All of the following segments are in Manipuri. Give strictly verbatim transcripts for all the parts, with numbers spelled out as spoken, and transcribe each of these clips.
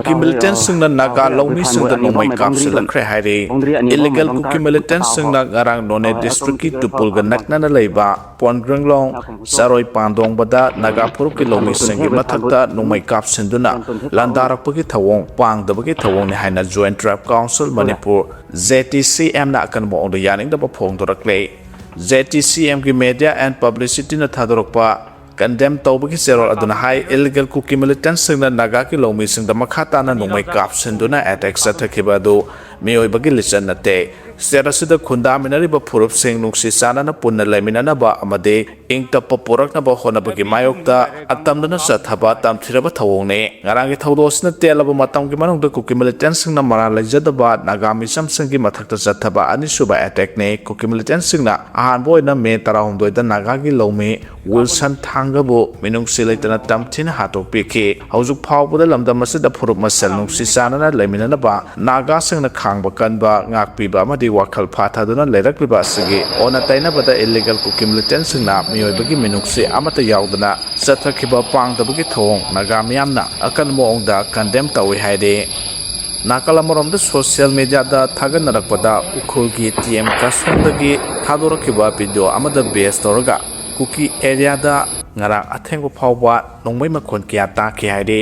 ꯀꯨꯀꯤ ꯃꯤꯂꯤꯇꯦꯟꯁꯤꯡꯅ ꯅꯥꯒꯥ ꯂꯧꯃꯤꯁꯤꯡꯗ ꯅꯣꯡꯃꯩ ꯀꯥꯞꯁꯤꯜꯂꯛꯈ꯭ꯔꯦ ꯍꯥꯏꯔꯤ꯫ ꯏꯂꯤꯒꯦꯜ ꯀꯨꯀꯤ ꯃꯤꯂꯤꯇꯦꯟꯁꯤꯡꯅ ꯉꯔꯥꯡ ꯅꯣꯅꯦ ꯗꯤꯁꯇ꯭ꯔꯤꯛꯀꯤ ꯇꯨꯄꯨꯜꯒ ꯅꯛꯅꯅ ꯂꯩꯕ ꯄꯣꯟꯒ꯭ꯔꯤꯡꯂꯣꯡ ꯆꯔꯣꯏ ꯄꯥꯟꯗꯣꯡꯕꯗ ꯅꯥꯒꯥ ꯐꯨꯔꯨꯞꯀꯤ ꯂꯧꯃꯤꯁꯤꯡꯒꯤ ꯃꯊꯛꯇ ꯅꯣꯡꯃꯩ ꯀꯥꯞꯁꯤꯟꯗꯨꯅ ꯂꯥꯟꯗꯥꯔꯛꯄꯒꯤ ꯊꯧꯑꯣꯡ ꯄꯥꯡꯗꯕꯒꯤ ꯊꯧꯑꯣꯡꯅꯤ ꯍꯥꯏꯅ Joint Tribe Council Manipur, J T C M ꯅ ꯑꯀꯟꯕ ꯃꯑꯣꯡꯗ ꯌꯥꯅꯤꯡꯗꯕ ꯐꯣꯡꯗꯣꯔꯛꯂꯦ꯫ J T C M ꯒꯤ Media and Publicity ꯅ ꯊꯥꯗꯣꯔꯛꯄ ꯀꯟꯗꯦꯝ ꯇꯧꯕꯒꯤ ꯆꯦꯔꯣꯜ ꯑꯗꯨꯅ ꯍꯥꯏ, ꯏꯂꯤꯒꯦꯜ ꯀꯨꯀꯤ ꯃꯤꯂꯤꯇꯦꯟꯁꯤꯡꯅ ꯅꯥꯒꯥꯒꯤ ꯂꯧꯃꯤꯁꯤꯡꯗ ꯃꯈꯥ ꯇꯥꯅ ꯅꯣꯡꯃꯩ ꯀꯥꯞꯁꯤꯟꯗꯨꯅ ꯑꯦꯇꯦꯛ ꯆꯠꯊꯈꯤꯕ ꯑꯗꯨ ꯃꯤꯑꯣꯏꯕꯒꯤ ꯂꯤꯆꯠ ꯅꯠꯇꯦ꯫ ꯁ꯭ꯇꯦꯠ ꯑꯁꯤꯗ ꯈꯨꯟꯗꯥꯃꯤꯟꯅꯔꯤꯕ ꯐꯨꯔꯨꯞꯁꯤꯡ ꯅꯨꯡꯁꯤ ꯆꯥꯟꯅꯅ ꯄꯨꯟꯅ ꯂꯩꯃꯤꯟꯅꯅꯕ ꯑꯃꯗꯤ ꯏꯪ ꯇꯞꯄ ꯄꯨꯔꯛꯅꯕ ꯍꯣꯠꯅꯕꯒꯤ ꯃꯥꯌꯣꯛꯇ ꯑꯇꯝꯅꯅ ꯆꯠꯊꯕ ꯇꯝꯊꯤꯔꯕ ꯊꯧꯑꯣꯡꯅꯤ꯫ ꯉꯔꯥꯡꯒꯤ ꯊꯧꯗꯣꯛ ꯑꯁꯤꯅ ꯇꯦꯜꯂꯕ ꯃꯇꯝꯒꯤ ꯃꯅꯨꯡꯗ ꯀꯨꯀꯤ ꯃꯤꯂꯤꯇꯦꯟꯁꯤꯡꯅ ꯃꯔꯥꯜ ꯂꯩꯖꯗꯕ ꯅꯥꯒꯥ ꯃꯤꯆꯝꯁꯤꯡꯒꯤ ꯃꯊꯛꯇ ꯆꯠꯊꯕ ꯑꯅꯤꯁꯨꯕ ꯑꯦꯇꯦꯛꯅꯤ꯫ ꯀꯨꯀꯤ ꯃꯤꯂꯤꯇꯦꯟꯁꯤꯡꯅ ꯑꯍꯥꯟꯕ ꯑꯣꯏꯅ ꯃꯦ ꯇꯔꯥꯍꯨꯝꯗꯣꯏꯗ ꯅꯥꯒꯥꯒꯤ ꯂꯧꯃꯤ ꯋꯤꯜꯁꯟ ꯊꯥꯡꯒꯕꯨ ꯃꯤꯅꯨꯡꯁꯤ ꯂꯩꯇꯅ ꯇꯝꯊꯤꯅ ꯍꯥꯠꯇꯣꯛꯄꯤꯈꯤ꯫ ꯍꯧꯖꯤꯛ ꯐꯥꯎꯕꯗ ꯂꯝꯗꯝ ꯑꯁꯤꯗ ꯐꯨꯔꯨꯞ ꯃꯁꯦꯜ ꯅꯨꯡꯁꯤ ꯆꯥꯟꯅꯅ ꯂꯩꯃꯤꯟꯅꯅꯕ ꯅꯥꯒꯥꯁꯤꯡꯅ ꯈꯥꯡꯕ ꯀꯟꯕ, ꯉꯥꯛꯄꯤꯕ ꯑꯃꯗꯤ ꯋꯥꯈꯜ ꯐꯥꯊꯗꯨꯅ ꯂꯩꯔꯛꯂꯤꯕ ꯑꯁꯤꯒꯤ ꯑꯣꯟꯅ ꯇꯩꯅꯕꯗ ꯏꯂꯤꯒꯦꯜ ꯀꯨꯀꯤ ꯃꯤꯂꯤꯇꯦꯟꯁꯤꯡꯅ ꯃꯤꯑꯣꯏꯕꯒꯤ ꯃꯤꯅꯨꯡꯁꯤ ꯑꯃꯠꯇ ꯌꯥꯎꯗꯅ ꯆꯠꯊꯈꯤꯕ ꯄꯥꯡꯗꯕꯒꯤ ꯊꯧꯑꯣꯡ ꯅꯥꯒꯥ ꯃꯤꯌꯥꯝꯅ ꯑꯀꯟꯕ ꯃꯑꯣꯡꯗ ꯀꯟꯗꯦꯝ ꯇꯧꯏ ꯍꯥꯏꯔꯤ꯫ ꯅꯥꯀꯜ ꯑꯃꯔꯣꯝꯗ ꯁꯣꯁꯤꯌꯦꯜ ꯃꯤꯗꯤꯌꯥꯗ ꯊꯥꯒꯠꯅꯔꯛꯄꯗ ꯎꯈ꯭ꯔꯨꯜꯒꯤ ꯇꯤ ꯑꯦꯝ ꯀꯥꯁꯣꯡꯗꯒꯤ ꯊꯥꯗꯣꯔꯛꯈꯤꯕ ꯚꯤꯗꯤꯑꯣ ꯑꯃꯗ ꯕꯦꯁ ꯇꯧꯔꯒ ꯀꯨꯀꯤ ꯑꯦꯔꯤꯌꯥꯗ ꯉꯔꯥꯡ ꯑꯊꯦꯡꯕ ꯐꯥꯎꯕ ꯅꯣꯡꯃꯩ ꯃꯈꯣꯟ ꯀꯌꯥ ꯇꯥꯈꯤ ꯍꯥꯏꯔꯤ꯫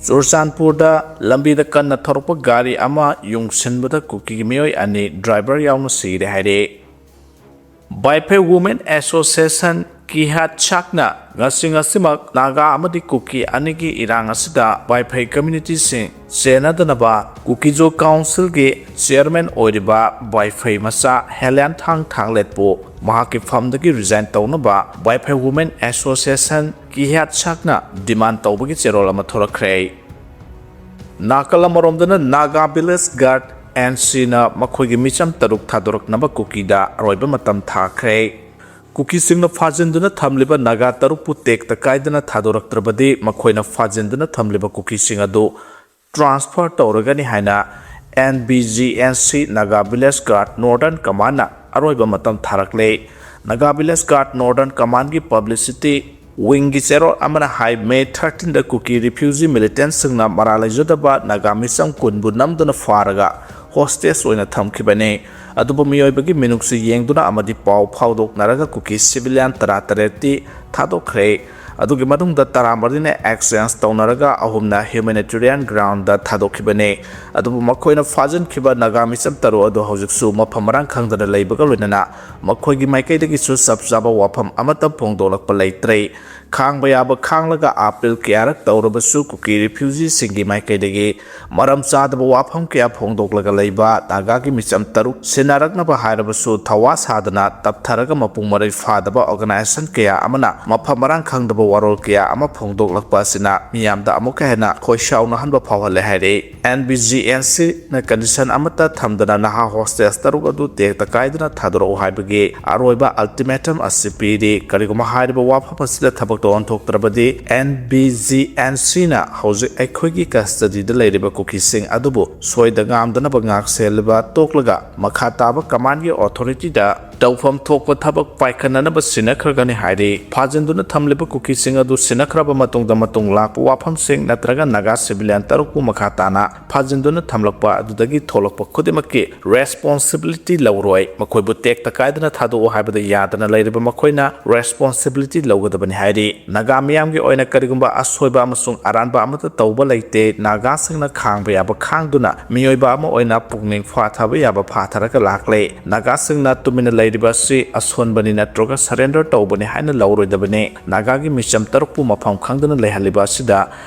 ꯆꯨꯔꯆꯥꯟꯄꯨꯔꯗ ꯂꯝꯕꯤꯗ ꯀꯟꯅ ꯊꯧꯔꯛꯄ ꯒꯥꯔꯤ ꯑꯃ ꯌꯨꯡꯁꯤꯟꯕꯗ ꯀꯨꯀꯤꯒꯤ ꯃꯤꯑꯣꯏ ꯑꯅꯤ ꯗ꯭ꯔꯥꯏꯚꯔ ꯌꯥꯎꯅ ꯁꯤꯔꯦ ꯍꯥꯏꯔꯦ꯫ ꯕꯥꯏꯐꯩ Women Association, ꯀꯤꯍꯥꯠ ꯁꯥꯛꯅ ꯉꯁꯤ ꯉꯁꯤꯃꯛ ꯅꯥꯒꯥ ꯑꯃꯗꯤ ꯀꯨꯀꯤ ꯑꯅꯤꯒꯤ ꯏꯔꯥꯡ ꯑꯁꯤꯗ ꯕꯥꯏꯐꯩ ꯀꯝꯃ꯭ꯌꯨꯅꯤꯇꯤꯁꯤꯡ ꯆꯦꯟꯅꯗꯅꯕ ꯀꯨꯀꯤꯖꯣ ꯀꯥꯎꯟꯁꯤꯜꯒꯤ ꯆꯤꯌꯔꯃꯦꯟ ꯑꯣꯏꯔꯤꯕ ꯕꯥꯏꯐꯩ ꯃꯆꯥ ꯍꯦꯂꯦꯟ ꯊꯥꯡ ꯊꯥꯡꯂꯦꯠꯄꯨ ꯃꯍꯥꯛꯀꯤ ꯐꯝꯗꯒꯤ ꯔꯤꯖꯥꯏꯟ ꯇꯧꯅꯕ ꯕꯥꯏꯐꯩ Women Association, ꯀꯤꯍꯥꯠ ꯁꯥꯛꯅ ꯗꯤꯃꯥꯟ ꯇꯧꯕꯒꯤ ꯆꯦꯔꯣꯜ ꯑꯃ ꯊꯣꯔꯛꯈ꯭ꯔꯦ꯫ ꯅꯥꯀꯜ ꯑꯃꯔꯣꯝꯗꯅ ꯅꯥꯒꯥ ꯚꯤꯂꯦꯖ ꯒꯥꯔꯗ, ꯑꯦꯟ ꯁꯤꯅ ꯃꯈꯣꯏꯒꯤ ꯃꯤꯆꯝ ꯇꯔꯨꯛ ꯊꯥꯗꯣꯔꯛꯅꯕ ꯀꯨꯀꯤꯗ ꯑꯔꯣꯏꯕ ꯃꯇꯝ ꯊꯥꯈ꯭ꯔꯦ꯫ ꯀꯨꯀꯤꯁꯤꯡꯅ ꯐꯥꯖꯤꯟꯗꯨꯅ ꯊꯝꯂꯤꯕ ꯅꯥꯒꯥ ꯇꯔꯨꯛꯄꯨ ꯇꯦꯛꯇ ꯀꯥꯏꯗꯅ ꯊꯥꯗꯣꯔꯛꯇ꯭ꯔꯕꯗꯤ ꯃꯈꯣꯏꯅ ꯐꯥꯖꯤꯟꯗꯨꯅ ꯊꯝꯂꯤꯕ ꯀꯨꯀꯤꯁꯤꯡ ꯑꯗꯨ ꯇ꯭ꯔꯥꯟꯁꯐꯔ ꯇꯧꯔꯒꯅꯤ ꯍꯥꯏꯅ N B G N C Naga village guard northern ꯀꯃꯥꯟꯅ ꯑꯔꯣꯏꯕ ꯃꯇꯝ ꯊꯥꯔꯛꯂꯦ꯫ ꯅꯥꯒꯥ ꯚꯤꯂꯦꯖ ꯒꯥꯔꯗ ꯅꯣꯔꯗꯔꯟ ꯀꯃꯥꯟꯒꯤ ꯄꯕ꯭ꯂꯤꯁꯤꯇꯤ ꯋꯤꯡꯒꯤ ꯆꯦꯔꯣꯜ ꯑꯃꯅ ꯍꯥꯏ, ꯃꯦ ꯊꯥꯔꯇꯤꯟꯗ ꯀꯨꯀꯤ ꯔꯤꯐ꯭ꯌꯨꯖꯤ ꯃꯤꯂꯤꯇꯦꯟꯠꯁꯤꯡꯅ ꯃꯔꯥꯜ ꯂꯩꯖꯗꯕ ꯅꯥꯒꯥ ꯃꯤꯆꯝ ꯀꯨꯟꯕꯨ ꯅꯝꯗꯨꯅ ꯐꯥꯔꯒ ꯍꯣꯁꯇꯦꯖ ꯑꯣꯏꯅ ꯊꯝꯈꯤꯕꯅꯤ꯫ ꯑꯗꯨꯕꯨ ꯃꯤꯑꯣꯏꯕꯒꯤ ꯃꯤꯅꯨꯡꯁꯤ ꯌꯦꯡꯗꯨꯅ ꯑꯃꯗꯤ ꯄꯥꯎ ꯐꯥꯎꯗꯣꯛꯅꯔꯒ ꯀꯨꯀꯤ ꯁꯤꯚꯤꯂꯤꯌꯟ ꯇꯔꯥꯇꯔꯦꯠꯇꯤ ꯊꯥꯗꯣꯛꯈ꯭ꯔꯦ꯫ ꯑꯗꯨꯒꯤ ꯃꯅꯨꯡꯗ ꯇꯔꯥꯃꯔꯤꯅ ꯑꯦꯛꯁꯆꯦꯟꯖ ꯇꯧꯅꯔꯒ ꯑꯍꯨꯝꯅ ꯍ꯭ꯌꯨꯃꯦꯅꯤꯇꯦꯔꯤꯌꯟ ꯒ꯭ꯔꯥꯎꯟꯗ ꯊꯥꯗꯣꯛꯈꯤꯕꯅꯤ꯫ ꯑꯗꯨꯕꯨ ꯃꯈꯣꯏꯅ ꯐꯥꯖꯤꯟꯈꯤꯕ ꯅꯥꯒꯥ ꯃꯤꯆꯝ ꯇꯔꯨꯛ ꯑꯗꯨ ꯍꯧꯖꯤꯛꯁꯨ ꯃꯐꯝ ꯃꯔꯥꯡ ꯈꯪꯗꯅ ꯂꯩꯕꯒ ꯂꯣꯏꯅꯅ ꯃꯈꯣꯏꯒꯤ ꯃꯥꯏꯀꯩꯗꯒꯤꯁꯨ ꯆꯞ ꯆꯥꯕ ꯋꯥꯐꯝ ꯑꯃꯠꯇ ꯐꯣꯡꯗꯣꯛꯂꯛꯄ ꯂꯩꯇ꯭ꯔꯦ꯫ ꯈꯥꯡꯕ ꯌꯥꯕ ꯈꯥꯡꯂꯒ ꯑꯥꯄꯤꯜ ꯀꯌꯥꯔꯛ ꯇꯧꯔꯕꯁꯨ ꯀꯨꯀꯤ ꯔꯤꯐ꯭ꯌꯨꯖꯤꯁꯤꯡꯒꯤ ꯃꯥꯏꯀꯩꯗꯒꯤ ꯃꯔꯝ ꯆꯥꯗꯕ ꯋꯥꯐꯝ ꯀꯌꯥ ꯐꯣꯡꯗꯣꯛꯂꯒ ꯂꯩꯕ ꯅꯥꯒꯥꯒꯤ ꯃꯤꯆꯝ ꯇꯔꯨꯛ ꯁꯤꯟꯅꯔꯛꯅꯕ ꯍꯥꯏꯔꯕꯁꯨ ꯊꯋꯥ ꯁꯥꯗꯅ ꯇꯞꯊꯔꯒ ꯃꯄꯨꯡ ꯃꯔꯩ ꯐꯥꯗꯕ ꯑꯣꯔꯒꯅꯥꯏꯖꯦꯁꯟ ꯀꯌꯥ ꯑꯃꯅ ꯃꯐꯝ ꯃꯔꯥꯡ ꯈꯪꯗꯕ ꯋꯥꯔꯣꯜ ꯀꯌꯥ ꯑꯃ ꯐꯣꯡꯗꯣꯛꯂꯛꯄ ꯑꯁꯤꯅ ꯃꯤꯌꯥꯝꯗ ꯑꯃꯨꯛꯀ ꯍꯦꯟꯅ ꯈꯣꯏꯁꯥꯎꯅꯍꯟꯕ ꯐꯥꯎꯍꯜꯂꯦ ꯍꯥꯏꯔꯤ꯫ ꯑꯦꯟ ꯕꯤ ꯖꯤ ꯑꯦꯟ ꯁꯤꯅ ꯀꯟꯗꯤꯁꯟ ꯑꯃꯠꯇ ꯊꯝꯗꯅ ꯅꯍꯥ ꯍꯣꯁꯇꯦꯖ ꯇꯔꯨꯛ ꯑꯗꯨ ꯇꯦꯛꯇ ꯀꯥꯏꯗꯅ ꯊꯥꯗꯣꯔꯛꯎ ꯍꯥꯏꯕꯒꯤ ꯑꯔꯣꯏꯕ ꯑꯜꯇꯤꯃꯦꯇꯝ ꯑꯁꯤ ꯄꯤꯔꯤ꯫ ꯀꯔꯤꯒꯨꯝꯕ ꯍꯥꯏꯔꯤꯕ ꯋꯥꯐꯝ ꯑꯁꯤꯗ ꯊꯕꯛꯇ ꯑꯣꯟꯊꯣꯛꯇ꯭ꯔꯕꯗꯤ, ꯑꯦꯟ ꯕꯤ ꯖꯤ ꯑꯦꯟ ꯁꯤꯅ ꯍꯧꯖꯤꯛ ꯑꯩꯈꯣꯏꯒꯤ ꯀꯁꯇꯗꯤꯗ ꯂꯩꯔꯤꯕ ꯀꯨꯀꯤꯁꯤꯡ ꯑꯗꯨꯕꯨ ꯁꯣꯏꯗ ꯉꯥꯝꯗꯅꯕ ꯉꯥꯛ ꯁꯦꯜꯂꯤꯕ ꯇꯣꯛꯂꯒ ꯃꯈꯥ ꯇꯥꯕ ꯀꯃꯥꯟꯒꯤ ꯑꯣꯊꯣꯔꯤꯇꯤꯗ ꯇꯧꯐꯝ ꯊꯣꯛꯄ ꯊꯕꯛ ꯄꯥꯏꯈꯠꯅꯅꯕ ꯁꯤꯟꯅꯈ꯭ꯔꯒꯅꯤ ꯍꯥꯏꯔꯤ꯫ ꯐꯥꯖꯤꯟꯗꯨꯅ ꯊꯝꯂꯤꯕ ꯀꯨꯀꯤꯁꯤꯡ ꯑꯗꯨ ꯁꯤꯟꯅꯈ꯭ꯔꯕ ꯃꯇꯨꯡꯗ ꯃꯇꯨꯡ ꯂꯥꯛꯄ ꯋꯥꯐꯝꯁꯤꯡ ꯅꯠꯇ꯭ꯔꯒ ꯅꯥꯒꯥ ꯁꯤꯚꯤꯂꯤꯌꯟ ꯇꯔꯨꯛꯄꯨ ꯃꯈꯥ ꯇꯥꯅ ꯐꯥꯖꯤꯟꯗꯨꯅ ꯊꯝꯂꯛꯄ ꯑꯗꯨꯗꯒꯤ ꯊꯣꯛꯂꯛꯄ ꯈꯨꯗꯤꯡꯃꯛꯀꯤ ꯔꯦꯁꯄꯣꯟꯁꯤꯕꯤꯂꯤꯇꯤ ꯂꯧꯔꯣꯏ꯫ ꯃꯈꯣꯏꯕꯨ ꯇꯦꯛꯇ ꯀꯥꯏꯗꯅ ꯊꯥꯗꯣꯛꯎ ꯍꯥꯏꯕꯗ ꯌꯥꯗꯅ ꯂꯩꯔꯤꯕ ꯃꯈꯣꯏꯅ ꯔꯦꯁꯄꯣꯟꯁꯤꯕꯤꯂꯤꯇꯤ ꯂꯧꯒꯗꯕꯅꯤ ꯍꯥꯏꯔꯤ꯫ ꯅꯥꯒꯥ ꯃꯤꯌꯥꯝꯒꯤ ꯑꯣꯏꯅ ꯀꯔꯤꯒꯨꯝꯕ ꯑꯁꯣꯏꯕ ꯑꯃꯁꯨꯡ ꯑꯔꯥꯟꯕ ꯑꯃꯠꯇ ꯇꯧꯕ ꯂꯩꯇꯦ꯫ ꯅꯥꯒꯥꯁꯤꯡꯅ ꯈꯥꯡꯕ ꯌꯥꯕ ꯈꯥꯡꯗꯨꯅ ꯃꯤꯑꯣꯏꯕ ꯑꯃ ꯑꯣꯏꯅ ꯄꯨꯛꯅꯤꯡ ꯐꯥꯊꯕ ꯌꯥꯕ ꯐꯥꯊꯔꯒ ꯂꯥꯛꯂꯦ꯫ ꯅꯥꯒꯥꯁꯤꯡꯅ ꯇꯨꯃꯤꯟꯅ ꯂꯩꯔꯤꯕ ꯑꯁꯤ ꯑꯁꯣꯟꯕꯅꯤ ꯅꯠꯇ꯭ꯔꯒ ꯁꯔꯦꯟꯗꯔ ꯇꯧꯕꯅꯤ ꯍꯥꯏꯅ ꯂꯧꯔꯣꯏꯗꯕꯅꯤ꯫ ꯅꯥꯒꯥꯒꯤ ꯃꯤꯆꯝ ꯇꯔꯨꯛꯄꯨ ꯃꯐꯝ ꯈꯪꯗꯅ ꯂꯩꯍꯜꯂꯤꯕ ꯑꯁꯤꯗ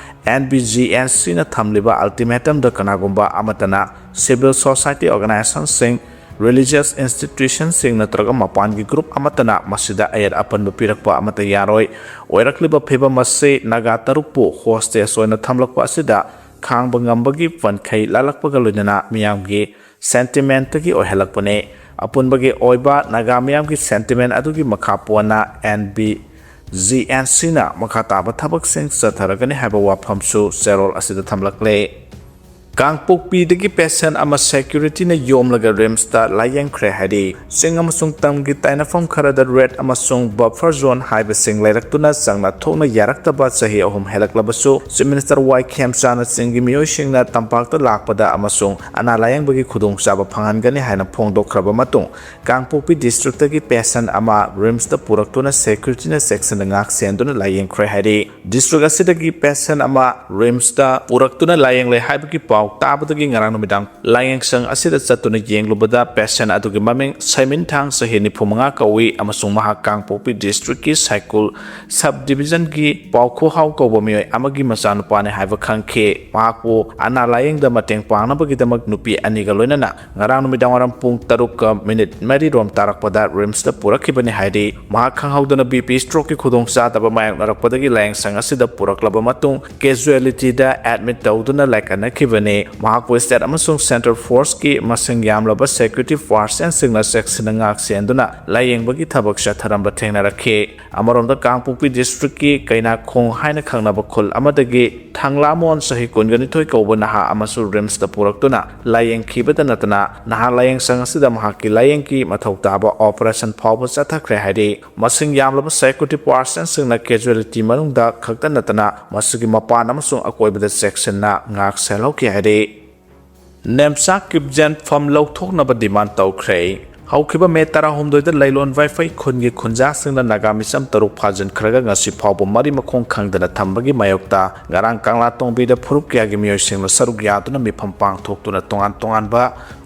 ꯑꯦꯟ ꯕꯤ ꯖꯤ ꯑꯦꯟ ꯁꯤꯅ ꯊꯝꯂꯤꯕ ꯑꯜꯇꯤꯃꯦꯇꯝꯗ ꯀꯅꯥꯒꯨꯝꯕ ꯑꯃꯠꯇꯅ ꯁꯤꯚꯤꯜ ꯁꯣꯁꯥꯏꯇꯤ ꯑꯣꯔꯒꯅꯥꯏꯖꯦꯁꯟꯁꯤꯡ, ꯔꯤꯂꯤꯖꯤꯌꯁ ꯏꯟꯁꯇꯤꯇ꯭ꯌꯨꯁꯟꯁꯤꯡ ꯅꯠꯇ꯭ꯔꯒ ꯃꯄꯥꯟꯒꯤ ꯒ꯭ꯔꯨꯞ ꯑꯃꯠꯇꯅ ꯃꯁꯤꯗ ꯑꯌꯦꯠ ꯑꯄꯟꯕ ꯄꯤꯔꯛꯄ ꯑꯃꯠꯇ ꯌꯥꯔꯣꯏ꯫ ꯑꯣꯏꯔꯛꯂꯤꯕ ꯐꯤꯕꯝ ꯑꯁꯤ ꯅꯥꯒꯥ ꯇꯔꯨꯛꯄꯨ ꯍꯣꯁꯇꯦꯖ ꯑꯣꯏꯅ ꯊꯝꯂꯛꯄ ꯑꯁꯤꯗ ꯈꯥꯡꯕ ꯉꯝꯕꯒꯤ ꯄꯟꯈꯩ ꯂꯥꯜꯂꯛꯄꯒ ꯂꯣꯏꯅꯅ ꯃꯤꯌꯥꯝꯒꯤ ꯁꯦꯟꯇꯤꯃꯦꯟꯇꯒꯤ ꯑꯣꯏꯍꯜꯂꯛꯄꯅꯤ꯫ ꯑꯄꯨꯟꯕꯒꯤ ꯑꯣꯏꯕ ꯅꯥꯒꯥ ꯃꯤꯌꯥꯝꯒꯤ ꯁꯦꯟꯇꯤꯃꯦꯟ ꯑꯗꯨꯒꯤ ꯃꯈꯥ ꯄꯣꯟꯅ ꯑꯦꯟ ꯕꯤ ꯖꯤ ꯑꯦꯟ ꯁꯤꯅ ꯃꯈꯥ ꯇꯥꯕ ꯊꯕꯛꯁꯤꯡ ꯆꯠꯊꯔꯒꯅꯤ ꯍꯥꯏꯕ ꯋꯥꯐꯝꯁꯨ ꯆꯦꯔꯣꯜ ꯑꯁꯤꯗ ꯊꯝꯂꯛꯂꯦ꯫ ꯀꯥꯡꯄꯣꯛꯄꯤꯗꯒꯤ ꯄꯦꯁꯦꯟ ꯑꯃ ꯁꯦꯀ꯭ꯌꯨꯔꯤꯇꯤꯅ ꯌꯣꯝꯂꯒ ꯔꯤꯝꯁꯇ ꯂꯥꯌꯦꯡꯈ꯭ꯔꯦ ꯍꯥꯏꯔꯤ꯫ ꯆꯤꯡ ꯑꯃꯁꯨꯡ ꯇꯝꯒꯤ ꯇꯥꯏꯅꯐꯝ ꯈꯔꯗ ꯔꯦꯗ ꯑꯃꯁꯨꯡ ꯕꯐꯔ ꯖꯣꯟ ꯍꯥꯏꯕꯁꯤꯡ ꯂꯩꯔꯛꯇꯨꯅ ꯆꯪꯅ ꯊꯣꯛꯅ ꯌꯥꯔꯛꯇꯕ ꯆꯍꯤ ꯑꯍꯨꯝ ꯍꯦꯜꯂꯛꯂꯕꯁꯨ, ꯆꯤꯐ ꯃꯤꯅꯤꯁꯇꯔ ꯋꯥꯏ ꯈꯦꯝꯆꯥꯅ ꯆꯤꯡꯒꯤ ꯃꯤꯑꯣꯏꯁꯤꯡꯅ ꯇꯝꯄꯥꯛꯇ ꯂꯥꯛꯄꯗ ꯑꯃꯁꯨꯡ ꯑꯅꯥ ꯂꯥꯌꯦꯡꯕꯒꯤ ꯈꯨꯗꯣꯡꯆꯥꯕ ꯐꯪꯍꯟꯒꯅꯤ ꯍꯥꯏꯅ ꯐꯣꯡꯗꯣꯛꯈ꯭ꯔꯕ ꯃꯇꯨꯡ, ꯀꯥꯡꯄꯣꯛꯄꯤ ꯗꯤꯁꯇ꯭ꯔꯤꯛꯇꯒꯤ ꯄꯦꯁꯦꯟ ꯑꯃ ꯔꯤꯝꯁꯇ ꯄꯨꯔꯛꯇꯨꯅ ꯁꯦꯀ꯭ꯌꯨꯔꯤꯇꯤꯅ ꯆꯦꯛꯁꯤꯟꯅ ꯉꯥꯛ ꯁꯦꯟꯗꯨꯅ ꯂꯥꯌꯦꯡꯈ꯭ꯔꯦ ꯍꯥꯏꯔꯤ꯫ ꯗꯤꯁꯇ꯭ꯔꯤꯛ ꯑꯁꯤꯗꯒꯤ ꯄꯦꯁꯦꯟ ꯑꯃ ꯔꯤꯝꯁꯇ ꯄꯨꯔꯛꯇꯨꯅ ꯂꯥꯌꯦꯡꯂꯦ ꯍꯥꯏꯕꯒꯤ ꯄꯥꯎ ꯇꯥꯕꯗꯒꯤ ꯉꯔꯥꯡ ꯅꯨꯃꯤꯗꯥꯡ ꯂꯥꯌꯦꯡꯁꯪ ꯑꯁꯤꯗ ꯆꯠꯇꯨꯅ ꯌꯦꯡꯂꯨꯕꯗ, ꯄꯦꯁꯦꯟ ꯑꯗꯨꯒꯤ ꯃꯃꯤꯡ ꯁꯩꯃꯤꯟꯊꯥꯡ, ꯆꯍꯤ ꯅꯤꯐꯨ ꯃꯉꯥ ꯀꯧꯏ ꯑꯃꯁꯨꯡ ꯃꯍꯥꯛ ꯀꯥꯡꯄꯣꯛꯄꯤ ꯗꯤꯁꯇ꯭ꯔꯤꯛꯀꯤ ꯁꯥꯏꯀꯨꯜ ꯁꯕ ꯗꯤꯕꯤꯖꯟꯒꯤ ꯄꯥꯎꯈꯣꯍꯥꯎ ꯀꯧꯕ ꯃꯤꯑꯣꯏ ꯑꯃꯒꯤ ꯃꯆꯥꯅꯨꯄꯥꯅꯤ ꯍꯥꯏꯕ ꯈꯪꯈꯤ꯫ ꯃꯍꯥꯛꯄꯨ ꯑꯅꯥ ꯂꯥꯌꯦꯡꯗ ꯃꯇꯦꯡ ꯄꯥꯡꯅꯕꯒꯤꯗꯃꯛ ꯅꯨꯄꯤ ꯑꯅꯤꯒ ꯂꯣꯏꯅꯅ ꯉꯔꯥꯡ ꯅꯨꯃꯤꯗꯥꯡꯋꯥꯏꯔꯝ ꯄꯨꯡ ꯇꯔꯨꯛꯀ ꯃꯤꯅꯤꯠ ꯃꯔꯤ ꯔꯣꯝ ꯇꯥꯔꯛꯄꯗ ꯔꯤꯝꯁꯇ ꯄꯨꯔꯛꯈꯤꯕꯅꯤ ꯍꯥꯏꯔꯤ꯫ ꯃꯍꯥꯛ ꯈꯪꯍꯧꯗꯅ ꯕꯤ ꯄꯤ ꯁ꯭ꯇ꯭ꯔꯣꯛꯀꯤ ꯈꯨꯗꯣꯡꯆꯥꯗꯕ ꯃꯥꯌꯣꯛꯅꯔꯛꯄꯗꯒꯤ ꯂꯥꯌꯦꯡꯁꯪ ꯑꯁꯤꯗ ꯄꯨꯔꯛꯂꯕ ꯃꯇꯨꯡ, ꯀꯦꯖꯨꯑꯦꯂꯤꯇꯤꯗ ꯑꯦꯗꯃꯤꯠ ꯇꯧꯗꯨꯅ ꯂꯥꯏꯀꯠꯅꯈꯤꯕꯅꯤ꯫ ꯃꯍꯥꯛꯄꯨ ꯁ꯭ꯇꯦꯠ ꯑꯃꯁꯨꯡ ꯁꯦꯟꯇ꯭ꯔꯦꯜ ꯐꯣꯔꯁꯀꯤ ꯃꯁꯤꯡ ꯌꯥꯝꯂꯕ ꯁꯦꯀ꯭ꯌꯨꯔꯤꯇꯤ ꯄꯥꯔꯁꯟꯁꯤꯡꯅ ꯆꯦꯛꯁꯤꯟꯅ ꯉꯥꯛ ꯁꯦꯟꯗꯨꯅ ꯂꯥꯌꯦꯡꯕꯒꯤ ꯊꯕꯛ ꯆꯠꯊꯔꯝꯕ ꯊꯦꯡꯅꯔꯛꯈꯤ꯫ ꯑꯃꯔꯣꯝꯗ, ꯀꯥꯡꯄꯣꯛꯄꯤ ꯗꯤꯁꯇ꯭ꯔꯤꯛꯀꯤ ꯀꯩꯅꯥꯈꯣꯡ ꯍꯥꯏꯅ ꯈꯪꯅꯕ ꯈꯨꯜ ꯑꯃꯗꯒꯤ ꯊꯥꯡꯂꯥꯃꯣꯟ, ꯆꯍꯤ ꯀꯨꯟꯒ ꯅꯤꯊꯣꯏ ꯀꯧꯕ ꯅꯍꯥ ꯑꯃꯁꯨ ꯔꯤꯝꯁꯇ ꯄꯨꯔꯛꯇꯨꯅ ꯂꯥꯌꯦꯡꯈꯤꯕꯇ ꯅꯠꯇꯅ, ꯅꯍꯥ ꯂꯥꯌꯦꯡꯁꯪ ꯑꯁꯤꯗ ꯃꯍꯥꯛꯀꯤ ꯂꯥꯌꯦꯡꯒꯤ ꯃꯊꯧ ꯇꯥꯕ ꯑꯣꯄꯔꯦꯁꯟ ꯐꯥꯎꯕ ꯆꯠꯊꯈ꯭ꯔꯦ ꯍꯥꯏꯔꯤ꯫ ꯃꯁꯤꯡ ꯌꯥꯝꯂꯕ ꯁꯦꯀ꯭ꯌꯨꯔꯤꯇꯤ ꯄꯥꯔꯁꯟꯁꯤꯡꯅ ꯀꯦꯖꯨꯑꯦꯂꯤꯇꯤ ꯃꯅꯨꯡꯗ ꯈꯛꯇ ꯅꯠꯇꯅ, ꯃꯁꯤꯒꯤ ꯃꯄꯥꯟ ꯑꯃꯁꯨꯡ ꯑꯀꯣꯏꯕꯗ ꯆꯦꯛꯁꯤꯟꯅ ꯉꯥꯛ ꯁꯦꯜꯍꯧꯈꯤ ꯍꯥꯏꯔꯤ꯫ ꯅꯦꯝꯆꯥ ꯀꯤꯞꯖꯦꯟ ꯐꯝ ꯂꯧꯊꯣꯛꯅꯕ ꯗꯤꯃꯥꯟ ꯇꯧꯈ꯭ꯔꯦ꯫ ꯍꯧꯈꯤꯕ ꯃꯦ ꯇꯔꯥꯍꯨꯝꯗꯣꯏꯗ ꯂꯩꯂꯣꯟ ꯋꯥꯏꯐꯩ ꯈꯨꯟꯒꯤ ꯈꯨꯟꯖꯥꯁꯤꯡꯅ ꯅꯥꯒꯥ ꯃꯤꯆꯝ ꯇꯔꯨꯛ ꯐꯥꯖꯤꯟꯈ꯭ꯔꯒ ꯉꯁꯤ ꯐꯥꯎꯕ ꯃꯔꯤ ꯃꯈꯣꯡ ꯈꯪꯗꯅ ꯊꯝꯕꯒꯤ ꯃꯥꯌꯣꯛꯇ ꯉꯔꯥꯡ ꯀꯪꯂꯥꯇꯣꯡꯕꯤꯗ ꯐꯨꯔꯨꯞ ꯀꯌꯥꯒꯤ ꯃꯤꯑꯣꯏꯁꯤꯡꯅ ꯁꯔꯨꯛ ꯌꯥꯗꯨꯅ ꯃꯤꯐꯝ ꯄꯥꯡꯊꯣꯛꯇꯨꯅ ꯇꯣꯉꯥꯟ ꯇꯣꯉꯥꯟꯕ